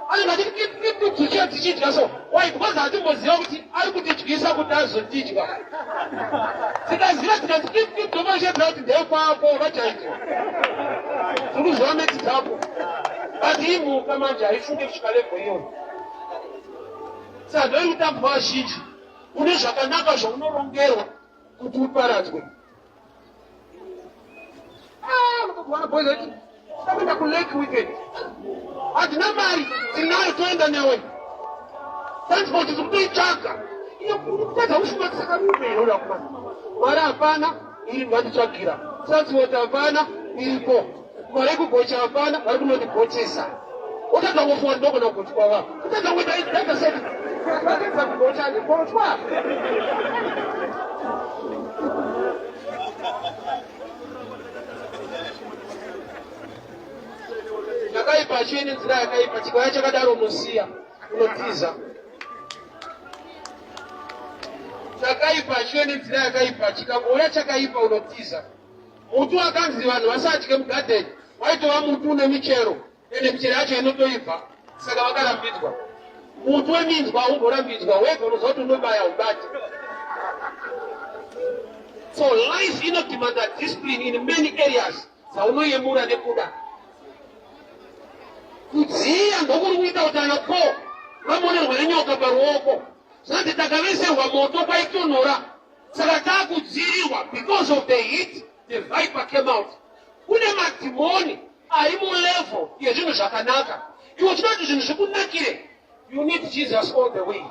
anenge achiti tichidya. So why? Because hatimboziva kuti ari kutidyisa kuti azotidya. Tikaziva tikati kipkip, kuti ndekwako vachaidya, tiri kuziva meti dzako. But imhuka manje haifunge kusvika level iyoyo. Saka ndoiri kutambwa vazhinji. Une zvakanaka zvaunorongerwa kuti uparadzwe. Unotokuwana boys ati takuenda kulake weekend, hatina mari. Tinayo, toenda newe. Transport tiri kutoitsvaga. Kutadza kufunga kuti saka rume here uda kumana mari? Hapana, iri ngatitsvagira transport. Hapana, iripo mari yekugocha. Hapana, vari kunondigochesa. Otadza kungofunga ndinogona kugochwa va kutadza kungoita seti vatedza kugocha, handigochwa. Chakaipa chive nenzira yakaipa, chikauya chakadaro, unosiya, unotiza. Chakaipa chive nenzira yakaipa, chikangouya chakaipa, unotiza. Muti wakanzi vanhu vasadye mugadheni waitova muti une michero, ende michero yacho inotoibva, saka vakarambidzwa. Muti weminzwa haumborambidzwa, wega unoziva kuti unobaya ubati. So life inodemanda discipline in many areas dzaunoyemura nekuda kudziya. Ndokuri kuita kuti ana Paul vamonerwe nenyoka paruoko. Zvanzi takaveserwa moto kwaitonhora, saka taakudzirirwa. Because of the heat, the viper came out. Kune madhimoni ari mulevel yezvinhu zvakanaka. Iwe uchida kuti zvinhu zvikunakire, you need Jesus all the way,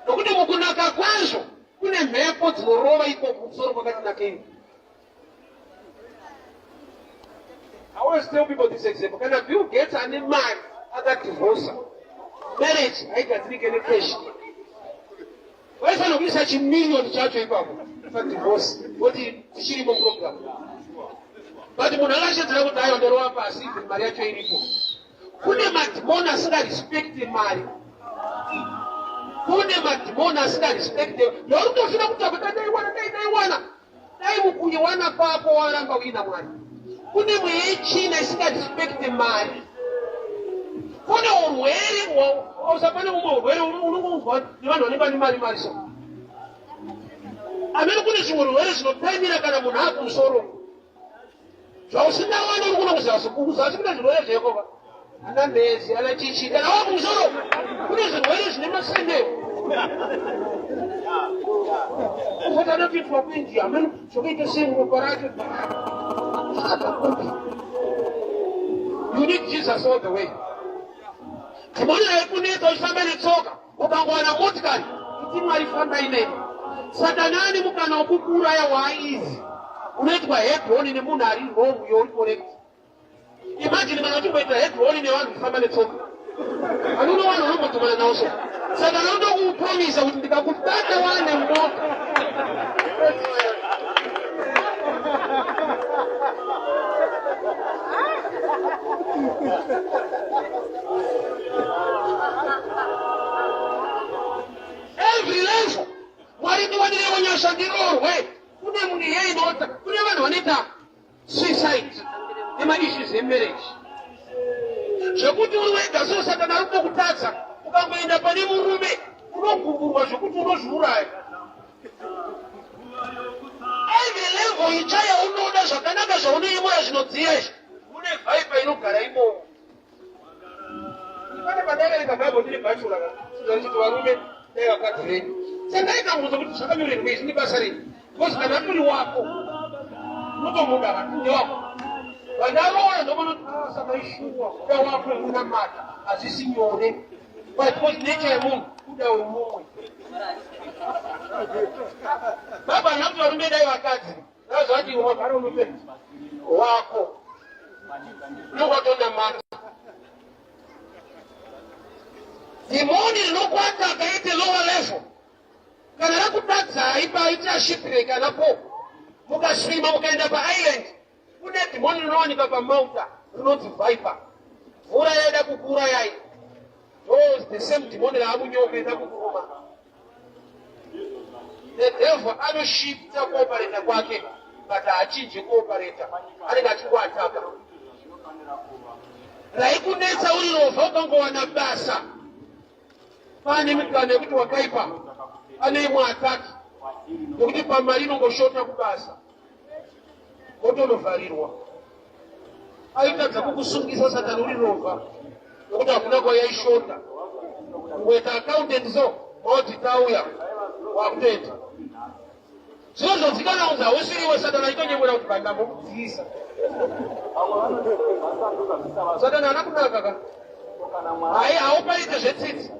nokuti mukunaka kwazvo kune mhepo dzinorova ikoko kumusoro kwakatinakei. I always tell people this example. Kana Bill Gates ane mari akadivorsa, marriage haigadzirike necash. Vaifanira kuisa chimillion chacho ipapo padivorce, kuti tichirimo program. But munhu akashedzera kuti aiwa, ndorova pasi, even mari yacho iripo. Kune madhimoni asingarespekte mari. Kune madhimoni asingarespekte. Yauri kutofira kuti dai ndaiwana, dai ndaiwana. Dai mukuiwana kwako waramba uina Mwari. Kune mweya yechina isingarespekte mari. Kune urwere, usapane umwe urwere unongonzwa nevanhu vanenge vane mari mari so. Amene kune zvimwe urwere zvinotaimira kana munhu akumusoro. Zvausingawane uri kuno kuzasi kuzasi kune zvirwere zvekova ana mhezi ana chichi kana wava kumusoro kune zvirwere zvine masendero ufata anopitwa kuindia amene zvakaita sei muropa racho zvakakupi. You need Jesus all the way. Dhimoni raikunetsa uchifamba netsoka ukangowana motikari iti Mwari fambai neni. Satani ane mukana wekukuuraya waaizi unoitwa head-on nemunhu ari wrong uyo uri correct. Imagine kana uchimboita head-on nevanhu kufamba netsoka. Anono vanhu vanombodhumana nawo so. Satani anoda kukupromisa kuti ndikakubata wane mota. Every level Mwari ndiwanirewo nyasha ndiroorwe. Kune munhu iye inota, kune vanhu vanoita suicide nemaissues emarriage zvekuti uri wega so Satani ari kutokutadza. Ukangoenda pane murume unogumburwa zvekuti unozviuraya. Every level itsva yaunoda zvakanaka zvaunoyemura zvinodziya izvi, mune viper inogara imomo. Pane pandaiverenga Bible ndiri bachelor ka, sizvachiti varume dai vakadzi venyu. Sandaikamubvunza kuti zvakanyorerwa izvi nebasa rei? Because kana atori wako unotomuda ka ndewako. Vandaroora ndokunoti ah, saka ishuwa kuda wako unamata hazvisi nyore. Why? Because nature yemunhu kuda wemumwe. Baba handina kuti varume dai vakadzi. Zvazvati wagara unope wako. Unowatonamata. Dhimoni rinokwata akaite lower level. Kana rakutadzai paitira shipwreck ana Paul. Mukaswima mukaenda paisland kune dhimoni rinowanikwa paMalta rinonzi viper. Mvura yaida kukuurayai. Those the same dhimoni raamunyoka ida kukuruma. The devil anoshifta kuopareta kwake but haachinji kuopareta, anenge achingoataka. Raikunetsa uri rovha ukangowana basa pane mikana yekuti wakaipa ane imwe ataki nekuti pamari inongoshota kubasa wotonovharirwa. Aitadza kukusungisa Satani uri rovha nekuti hakuna kwayaishota. Kungoita accountant so maudit auya wakutoita zvino zvozikanwa kunzi hausiriwe. Satani achitonyemwera kuti bandambokudziisa. Satani haana kunaka ka, hai haupaite zvetsitsi.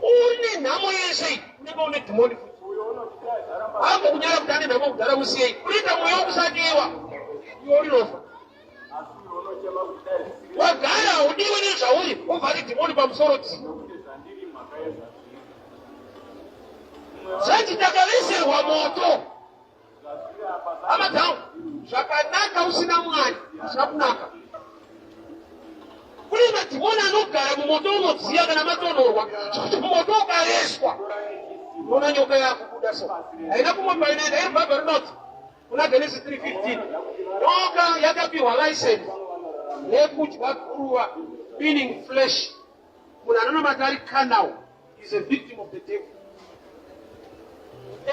Une nhamo yese iyi unenge une dhimoni futi. Hambo kunyara kuti ane nhamo kudhara musiyei. Unoita mweya wokusadiwa iwe uri rofa. Wagara haudiwe nezvauri wobva ati dhimoni pamusoro tsi. Zvanzi takaveserwa moto. Hama dzangu, zvakanaka usina Mwari hazvina kunaka. Kune madhimoni anogara mumoto unodziya kana matonhorwa, zvekuti moto ukareswa unoona nyoka yakubuda so. Haina kumwe kwainoenda iri. Bhaibheri rinoti kuna Genesis 3:15 nyoka yakapiwa license yekudya guruva, meaning flesh. Munhu anonamata ari carnal is a victim of the devil.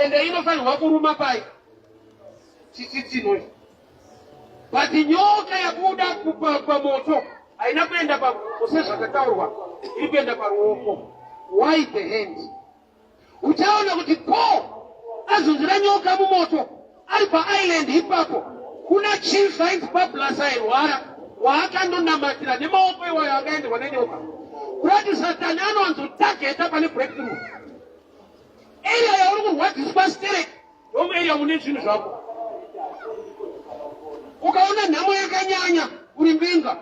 Ende inofanirwa kuruma pai chitsitsinho, but nyoka yabuda pamoto haina kuenda paruoko sezvakataurwa, iri kuenda paruoko. Why the hand? Uchaona kuti Paul azunzira nyoka mumoto ari paisland ipapo. Kuna chief ainzi Publius airwara waakandonamatira nemaoko iwayo akaenderwa nenyoka. Kurati Satani anowanzotageta pane breakthrough. Area yauri kurwadziswa sterek ndomuarea mune zvinhu zvako. Ukaona nhamo yakanyanya uri mbinga.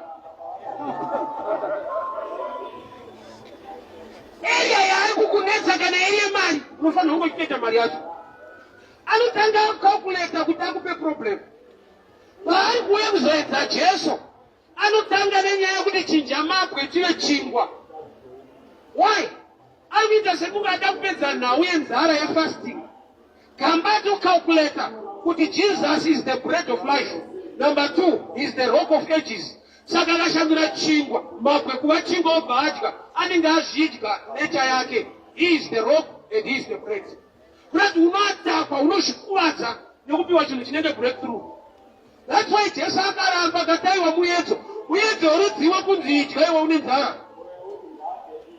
Area yaari kukunetsa kana iri yemari, unofanira kunge uchitoita mari yacho. Anotanga calculata kuti akupe problem. Paari kuuya kuzoedza Jesu. Anotanga nenyaya yekuti chinja mabwe chive chingwa. Why? Ari kuita sekunge ada kupedza nhau yenzara yefasting. Gamba atocalculata kuti Jesus is the bread of life. Number two, is the rock of ages. Saka akashandura chingwa, mabwe kuva chingwa obva adya, anenge azvidya nature yake. He is the rock and he is the bread. Kurati unoatakwa, unozvikuvadza nekupiwa chinhu chinenge breakthrough. That's why Jesu akaramba akataiwa muedzo. Muedzo urudziwa kunzi idya iwe une nzara.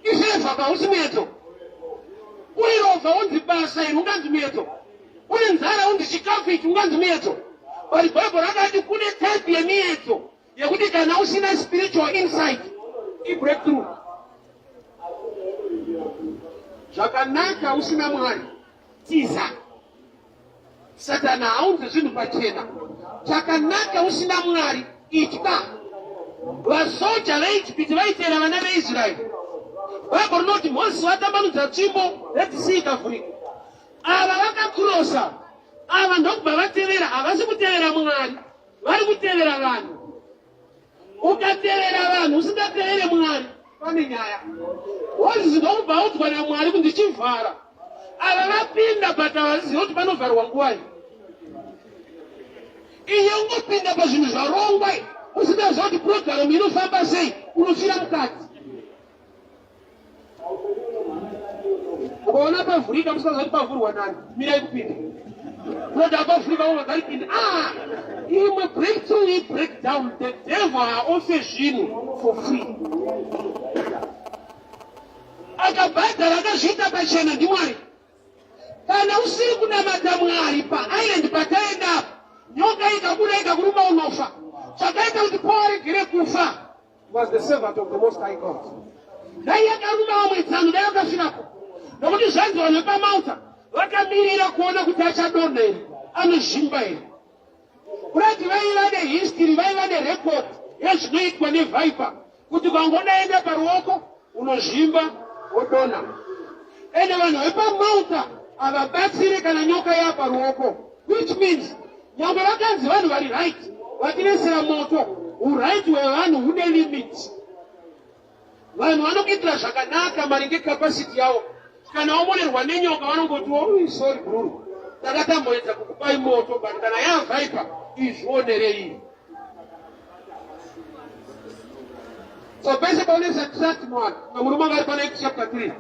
Ifevha ka usi muedzo. Uri rovha unzi basa iri unganzi muedzo. Uri nzara unzi chikafu ichi unganzi muedzo. But Bible rakati kune type yemiedzo yekuti kana usina spiritual insight ibreakthrough. Zvakanaka usina Mwari tiza. Satani haaunze zvinhu pachena. Chakanaka usina Mwari itya. Vasoja veIjipiti vaiteera vana veIsraeri. Bhaibheri rinoti Mozisi vatambanudza tsvimbo, Red Sea ikavhurika. Ava vakakurosa, ava ndokubva vatevera. Havasi kutevera Mwari, vari kutevera vanhu. Ukatevera vanhu usingatevere Mwari, pane nyaya. Mozisi ndokubva audzwa naMwari kuti ndichivhara. Ava vapinda but havazivi kuti panovharwa nguvai. Iye ungopinda pazvinhu zvarongwa usingaziva kuti purogiramu inofamba sei, unofira mukati. Ukaona pavhurika musingaziva kuti pavhurwa nani, mirai kupinda. Kunoti apavhurika vamwe vakaripinda. Ah, imwe breakthrough i breakdown. The devil haaofe zvinhu for free. Akabhadhara akazviita pachena ndiMwari. Kana usiri kunamata Mwari paisland pataenda apo, nyoka ikabuda ikakuruma unofa. Chakaita kuti Paul aregere kufa was the servant of the Most High God. Dai yakaruma vamwe tsano, dai vakasvirapo. Nokuti zvanzi vanhu vepaMalta vakamirira kuona kuti achadonha here, anozvimba here. Kurati vaiva nehistory, vaiva nerecord yezvinoitwa neviper kuti ukangodaenda paruoko unozvimba wodonha. Ende vanhu vepaMalta havabatsire kana nyoka yaparuoko, which means nyangwe vakanzi vanhu vari right vativesera moto, uright hwevanhu hune limit. Vanhu vanokuitira zvakanaka maringe capacity yavo. Kana wamonerwa nenyoka vanongoti oh, sorry bruru, takatamboedza kukupai moto but kana yavhaipa izvionerei. So pese paunoisa trust muvanhu, mumwe murume anga ari pana Acts chapter 3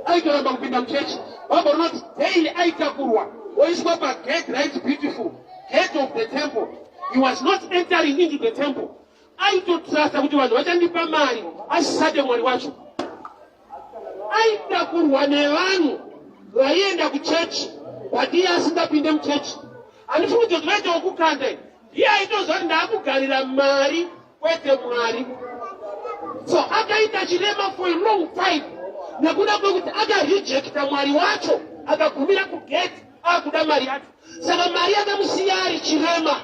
aitoramba kupinda muchechi. Bible rinoti daily aitakurwa oiswa pagate right beautiful gate of the temple. He was not entering into the temple. Aitotrusta kuti vanhu vachandipa mari asisade Mwari wacho. Aitakurwa nevanhu vaienda kuchechi but iye asingapinde muchechi. Handifungi kuti vaitawo kukanda iye aitoziva kuti ndaakugarira mari kwete Mwari. So akaita chirema for a long time nekuda kwekuti akarejecta Mwari wacho akagumira kugate akuda mari yacho. Saka mari yakamusiya ari chirema.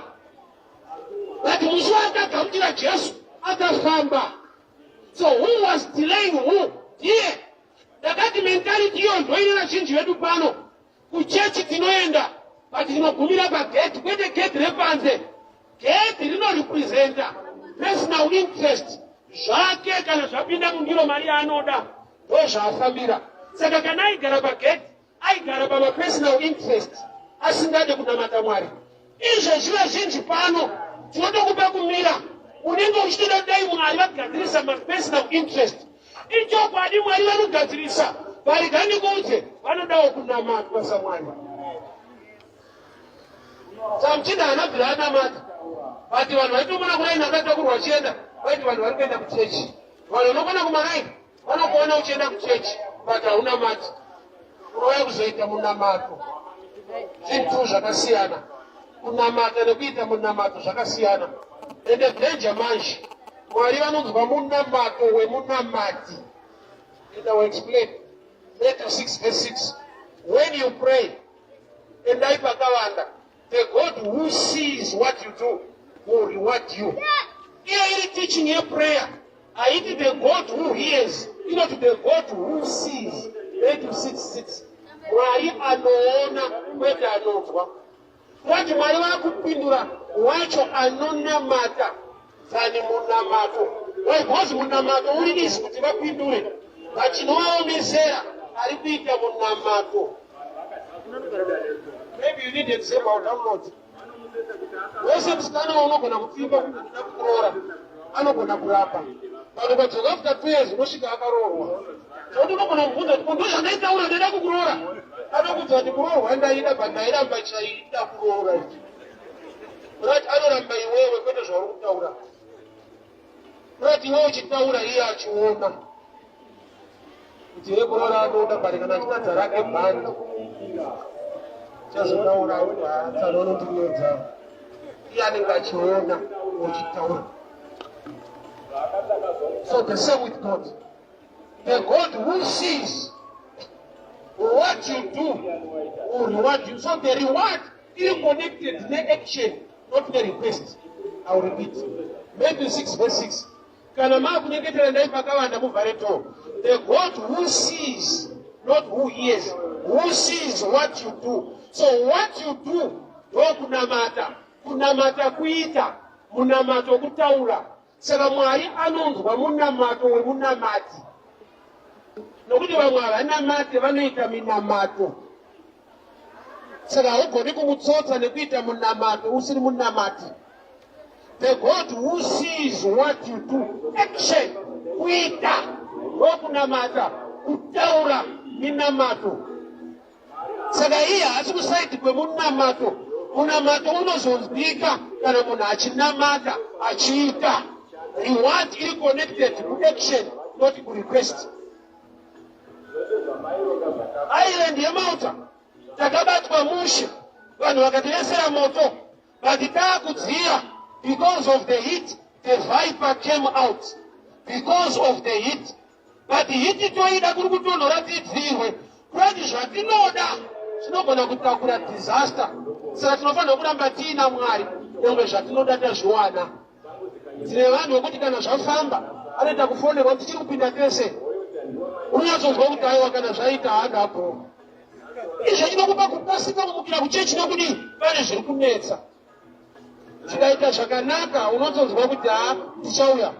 But musi waakagamuchira Jesu akafamba. So who was delaying who? Ndiye. Ndakati mentality iyo ndoine vazhinji vedu pano. Kuchechi tinoenda but tinogumira pagate, kwete gate repanze. Gate rinorepresenta personal interest zvake, kana zvapinda mundiro mari yaanoda ndozvaafambira. Saka kana aigara pagate aigara pamapersonal interest asingade kunamata Mwari. Izvezvi vazhinji pano tinotokupa kumira, unenge uchitoda dai Mwari vagadzirisa mapersonal interest. Ichokwadi Mwari vanogadzirisa, barega ndikuudze, vanodawo kunamatwa saMwari. Samuchinda haana bvira anamata, but vanhu vaitomona kuraini akatakurwa achienda, vaiti vanhu vari kuenda kuchechi. Vanhu vanokwana kumaraini vanokuona uchienda kuchechi but haunamati, unouya kuzoita munamato. Zvinhu zvakasiyana, kunamata nekuita munamato zvakasiyana. Ende danger manje, Mwari vanonzwa munamato wemunamati. And I will explain. Matthew 6 verse 6. When you pray, endai pakavanda. The God who sees what you do will reward you. Iyo iri teaching yeprayer. Haiti the God who hears, inoti the God who sees. Matthew 6 6. Mwari anoona kwete anonzwa. Kwati Mwari vakupindura wacho anonamata. Than munamato. Why? Because munamato uri easy kuti vapindure, but chinovaomesera ari kuita munamato. Maybe you need example, download. Wese musikana unogona kupfimba kuti ndida kuroora, anogona kurapa, but ukadzoka after 2 years, unosvika akaroorwa. Zvokuti unogona kubvunza kuti, "Ndo zvandaitaura, ndaida kukuroora?" Anokudza kuti, "Kuroorwa ndaida, but ndairamba chaida kuroora ichi." Right, anoramba iwewe, kwete zvauri kutaura. Right, iwewe uchitaura, iye achiona kuti yekuroora anoda, but kana achitadza rake bhandi, chazotaura kuti hatsanonotinyodza. Iye anenge achiona uchitaura. So the same with God. The God who sees what you do will reward you. So the reward is connected ne action, not the request. I will repeat. Matthew 6 verse 6. Kana maakunyengetera, ndai pakavanda, muvhare door. The God who sees, not who hears, who sees what you do. So what you do ndokunamata. Kunamata kuita, munamato kutaura. Saka Mwari anonzwa munamato wemunamati, nokuti vamwe havanamate, vanoita minamato. Saka haugoni kumutsotsa nekuita munamato usiri munamati. The God who sees what you do, action, kuita ndokunamata, kutaura minamato. Saka iye haasi kuside kwemunamato. Munamato unozonzwika kana munhu achinamata achiita. Reward iri connected kuaction, not kurequest. Island yeMalta, takabatwa mushe, vanhu vakativesera moto, but taakudziya because of the heat, the viper came out because of the heat. But heat toida, kuri kutonhora, tidzirwe. Kurati zvatinoda zvinogona kutakura disaster. Saka tinofanira kuramba tiina Mwari nyangwe zvatinoda tazviwana. Tine vanhu vekuti kana zvafamba, anoita kufonerwa, "Tichiri kupinda tese." Unonyatsonzwa kuti aiwa, kana zvaita haandapo. Izvo chinokupa kukasika kumukira kuchechi, nokudii, pane zviri kunetsa. Zvikaita zvakanaka, unotonzwa kuti, "Ha, ndichauya."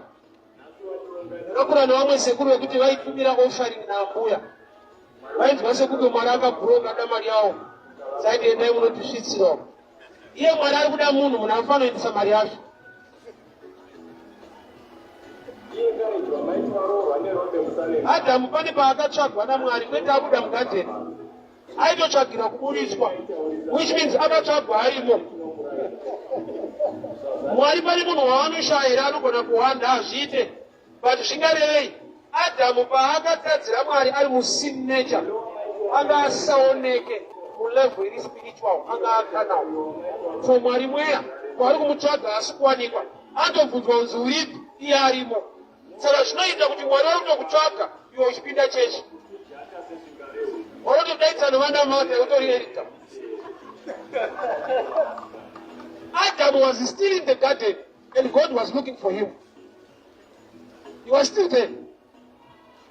Ndakakura nevamwe sekuru vekuti vaitumira offering naambuya, vainzwa sekunge Mwari akabhuroka da mari yavo. Saiti, "Endai munotisvitsirawo." Iye Mwari ari kuda munhu, munhu anofanira kuendesa mari yacho. Iencouragwa maiti waroorwa nerombe musaleni. Adhamu pane paakatsvagwa naMwari, kwete abuda mugadheni, aitotsvagira kuburitswa, which means akatsvagwa arimo. Mwari pane munhu waanoshaya here anogona kuhwanda? Hazviite. But zvingarevei? Adhamu paakatadzira Mwari ari musin nature, anga asaoneke mulevel iri spiritual, anga acarnal. So Mwari mweya, kwaari kumutsvaga asi kuwanikwa, anotobvunzwa kunzi, "Uripi?" Iye arimo. Saka zvinoita kuti Mwari vari kutokutsvaga iwe uchipinda chechi, wanotodaidza novanamata, utori elder. Adam was still in the garden and God was looking for him. He was still there.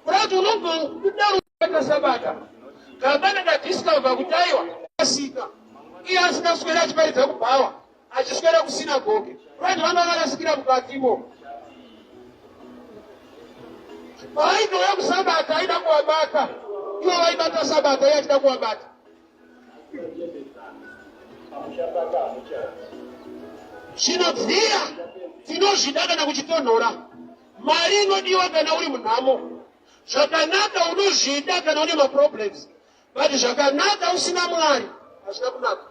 Kuda kuti unongodaro sabata gabana kadiscover kuti aiwa, asika iye asingaswera achiparidza kubhawa, achiswera kusinagoge. Vanhu vanga varasikira mukatimo. Paaitouya kusabata, aida kuvabata. Ivo vaibata sabata, iye achida kuvabata. Pamuchapaka hamuchati. Zvinobvira tinozvida kana kuchitonhora. Mari inodiwa kana uri munhamo. Zvakanaka unozvida kana une maproblems, but zvakanaka usina Mwari hazvina kunaka.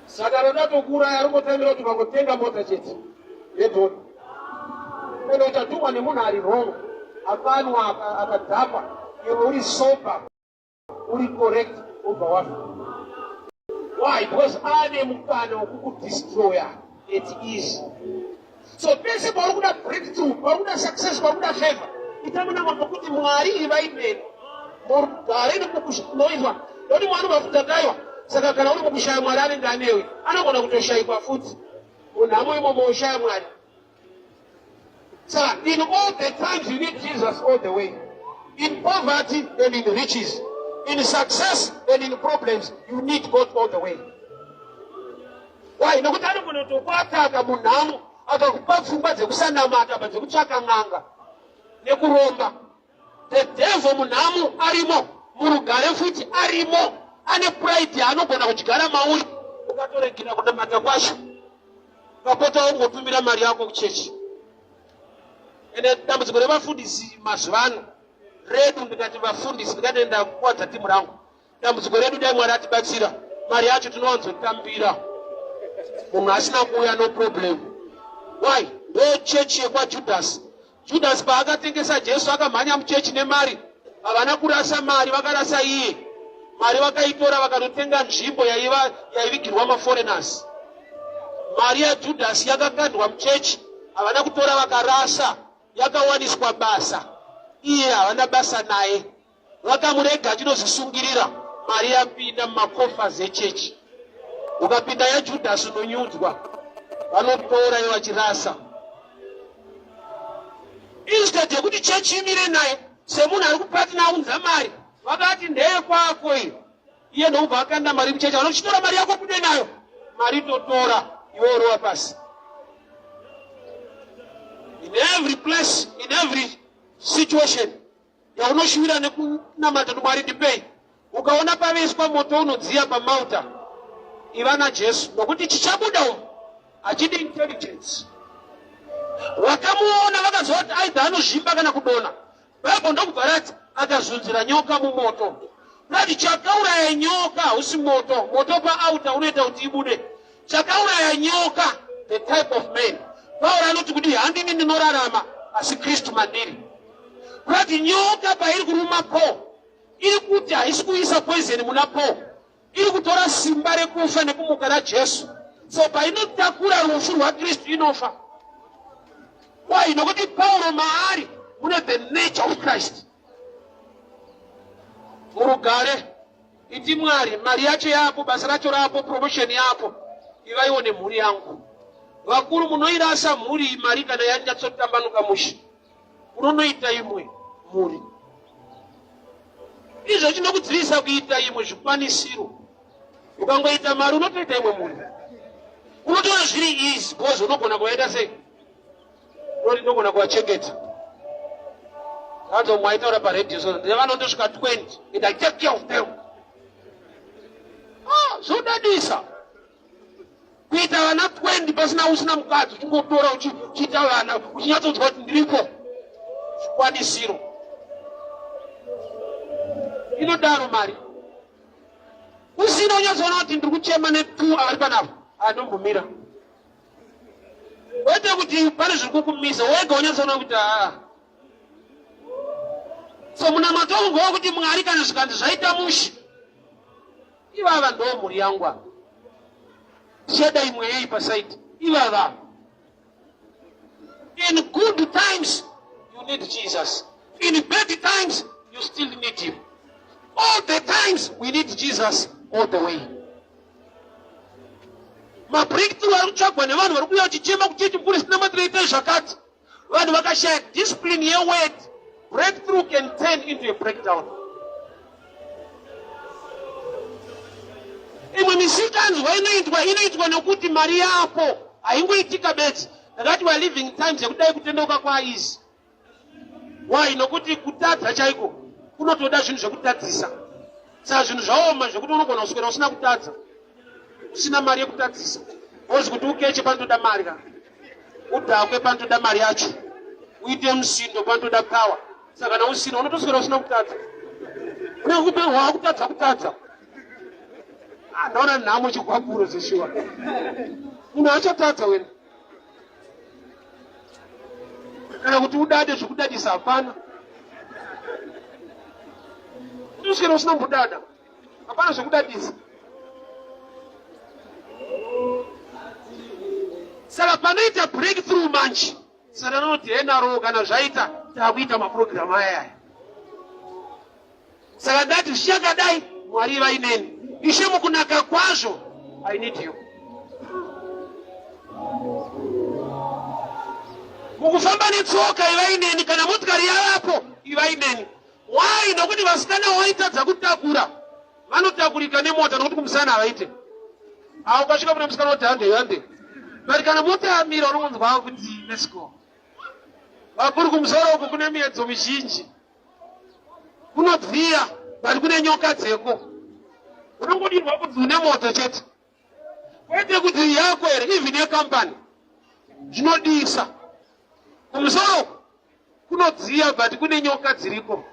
Saka roda tokuuraya, ringotangira kuti vangotenga mota chete yedhoni, ende uchatumwa nemunhu ari wrong, akanwa, akadhakwa. Iwe uri sober, uri correct, ubva wafa. Why? Because ane mukana wekukudestroya at ease. So pese pauri kuda breakthrough, pauri kuda success, pauri kuda favor, ita munamato kuti, "Mwari, ivai neni murugare nemukunoizwa." Nokuti Mwari ubva taiwa. Saka kana uri mukushaya, Mwari anenge anewe. Anogona kutoshayikwa futi munhamo imomo, ushaya Mwari. Saka in all the times you need Jesus all the way. In poverty and in riches, in success and in problems, you need God all the way. Why? Nokuti anogona kutokuataka munhamo akakupa pfungwa dzekusanamata pa dzekutsvaka n'anga nekuromba. The devil munhamo arimo, murugare futi arimo, ane pride yaanogona kudyara mauri ukatoregera kunamata kwacho ukapota wongotumira mari yako kuchechi. Ende dambudziko revafundisi mazuva ano redu, ndikati vafundisi ndikatoenda kuwadza timu rangu. Dambudziko redu dai Mwari atibatsira, mari yacho tinowanzotambira munhu asina kuuya, no problem. Why? Ndo chechi yekwaJudhasi. Judhasi paakatengesa Jesu akamhanya muchechi nemari. Havana kurasa mari, vakarasa iye. Mari vakaitora vakanotenga nzvimbo yaiva yaivigirwa maforeigners. Mari yaJudhasi yakakandwa muchechi, havana kutora vakarasa, yakawaniswa basa. Iye havana basa naye. Vakamurega achinozvisungirira, mari yapinda mumacoffers echechi. Ukapinda yaJudhasi unonyudzwa, vanotora ivo vachirasa. Instead yekuti chechi imire naye semunhu ari kupatina aunza mari, vakati ndeyekwako iyo. Iye ndokubva akanda mari muchechi, vanochitora mari yako bude nayo. Mari totora, iwe orova pasi. In every place, in every situation yaunoshuvira nekunamata kuti Mwari ndipei, ukaona paviswa moto unodziya pamauta, iva naJesu, nokuti chichabuda umu hachidi intelligence. Vakamuona vakaziva kuti aidha anozvimba kana kudona. Bible ndokubva rati akazunzira nyoka mumoto. Rati chakauraya nyoka hausi moto, moto paauta unoita kuti ibude. Chakauraya nyoka the type of man. Pauro anoti kudii? Handini ndinorarama asi Kristu mandiri. Kurati nyoka pairi kuruma Paul iri kuti haisi kuisa poison muna Paul, iri kutora simba rekufa nekumuka raJesu. So painotakura rufu rwaKristu inofa. Why? Nokuti Pauro maari mune the nature of Christ. Murugare iti Mwari, mari yacho yapo, basa racho rapo, promotion yapo, ivaiwo nemhuri yangu. Vakuru munoirasa mhuri mari kana yanyatsotambanuka mushe, unonoita imwe mhuri. Izvo chinokudzivisa kuita imwe zvikwanisiro. Ukangoita mari unotoita imwe mhuri, unotoona zviri easy because unogona kuvaita sei, unogona kuvachengeta. Hanzi mwe aitaura paredhiyo so vanondosvika 20 and I take care of them. Ah, zvodadisa kuita vana 20 pasina usina mukadzi, uchingotora uchiita vana uchinyatsonzwa kuti ndiripo. Zvikwanisiro inodaro mari usina, unyatsoona kuti ndiri kuchema ne2 avari panapa, andombomira. Kwete kuti pane zviri kukumisa, wega unyatsoona kuti aa. So munamato wangu ngowekuti Mwari, kana zvikanzi zvaita mushe, ivava ndo mhuri yangu ava, tichada imwe yei pasaidi ivava. In good times you need Jesus, in bad times you still need him. All the times we need Jesus all the way. Mabreakthrough ari kutsvagwa nevanhu vari kuuya vachichema kuchechi, mukuru sinamatireitai zvakati. Vanhu vakashaya discipline yeword, breakthrough can turn into a breakdown. Imwe misikanzwa inoitwa inoitwa nokuti mari yako haingoitika bedzi. Ndakati we are living times yekudai kutendeuka kwaizi. Why? Nokuti kutadza chaiko kunotoda zvinhu zvekutadzisa. Saka zvinhu zvaoma zvekuti unogona kuswera usina kutadza, usina mari yekutadzisa. Ozi kuti ukeche panotoda mari ka, udhakwe panotoda mari yacho, uite musindo panotoda power. Saka kana usina unotoswera usina kutadza, unenge wakutadza kutadza. Ah, ndaona nhamo chigwapuro zeshuwa, munhu achatadza wena. Kana kuti udade zvekudadisa hapana, uswera usina mbudada, hapana zvekudadisa. Saka panoita breakthrough manje, saka anoti henaro kana zvaita takuita mapurogiramu aya aya. Saka ndati zvichakadai, Mwari vaineni, Ishe mukunaka kwazvo, I need you. Mukufamba netsoka ivai neni, kana motikari yavapo ivai neni. Why? Nokuti vasikana waitadza kutakura vanotakurika nemota, nokuti kumusana havaite. Ha, ukasvika mune musikana woti hande hande, but kana mota yamira unongonzwa kuti let's go. Vakuru, kumusoro uku kune miedzo mizhinji. Kunodziya, but kune nyoka dzeko. Unongodirwa kunzi une moto chete, kwete kuti yako here, even yekampani zvinodisa. Kumusoro uku kunodziya, but kune nyoka dziriko.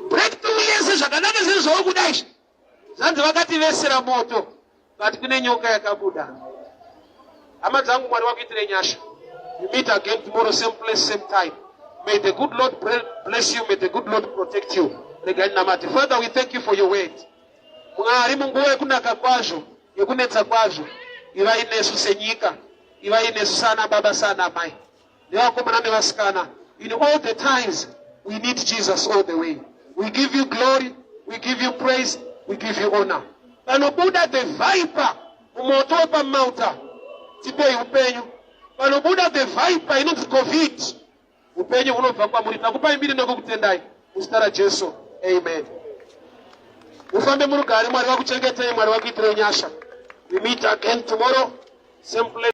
Breakthrough yese zvakanaka zvinhu zvauri kuda izvi, zvanzi vakativesera moto, but kune nyoka yakabuda. Hama dzangu, Mwari wakuitire nyasha. We meet again tomorrow, same place, same time. May the good Lord bless you. May the good Lord protect you. Regai namate. Father, we thank you for your word. Mwari, munguva yekunaka kwazvo, yekunetsa kwazvo, ivai nesu senyika, ivai nesu sana baba, sana mai, nevakomana nevasikana. In all the times we need Jesus all the way. We give you glory, we give you praise, we give you honor. Panobuda the viper mumoto wepaMalta, tipei upenyu. Panobuda the viper inonzi COVID, upenyu hunobva kwamuri. Takupai mbiri nekukutendai muzita raJesu, amen. Ufambe murugare. Mwari vakuchengetei, Mwari vakuitirei nyasha. We meet again tomorrow, same place.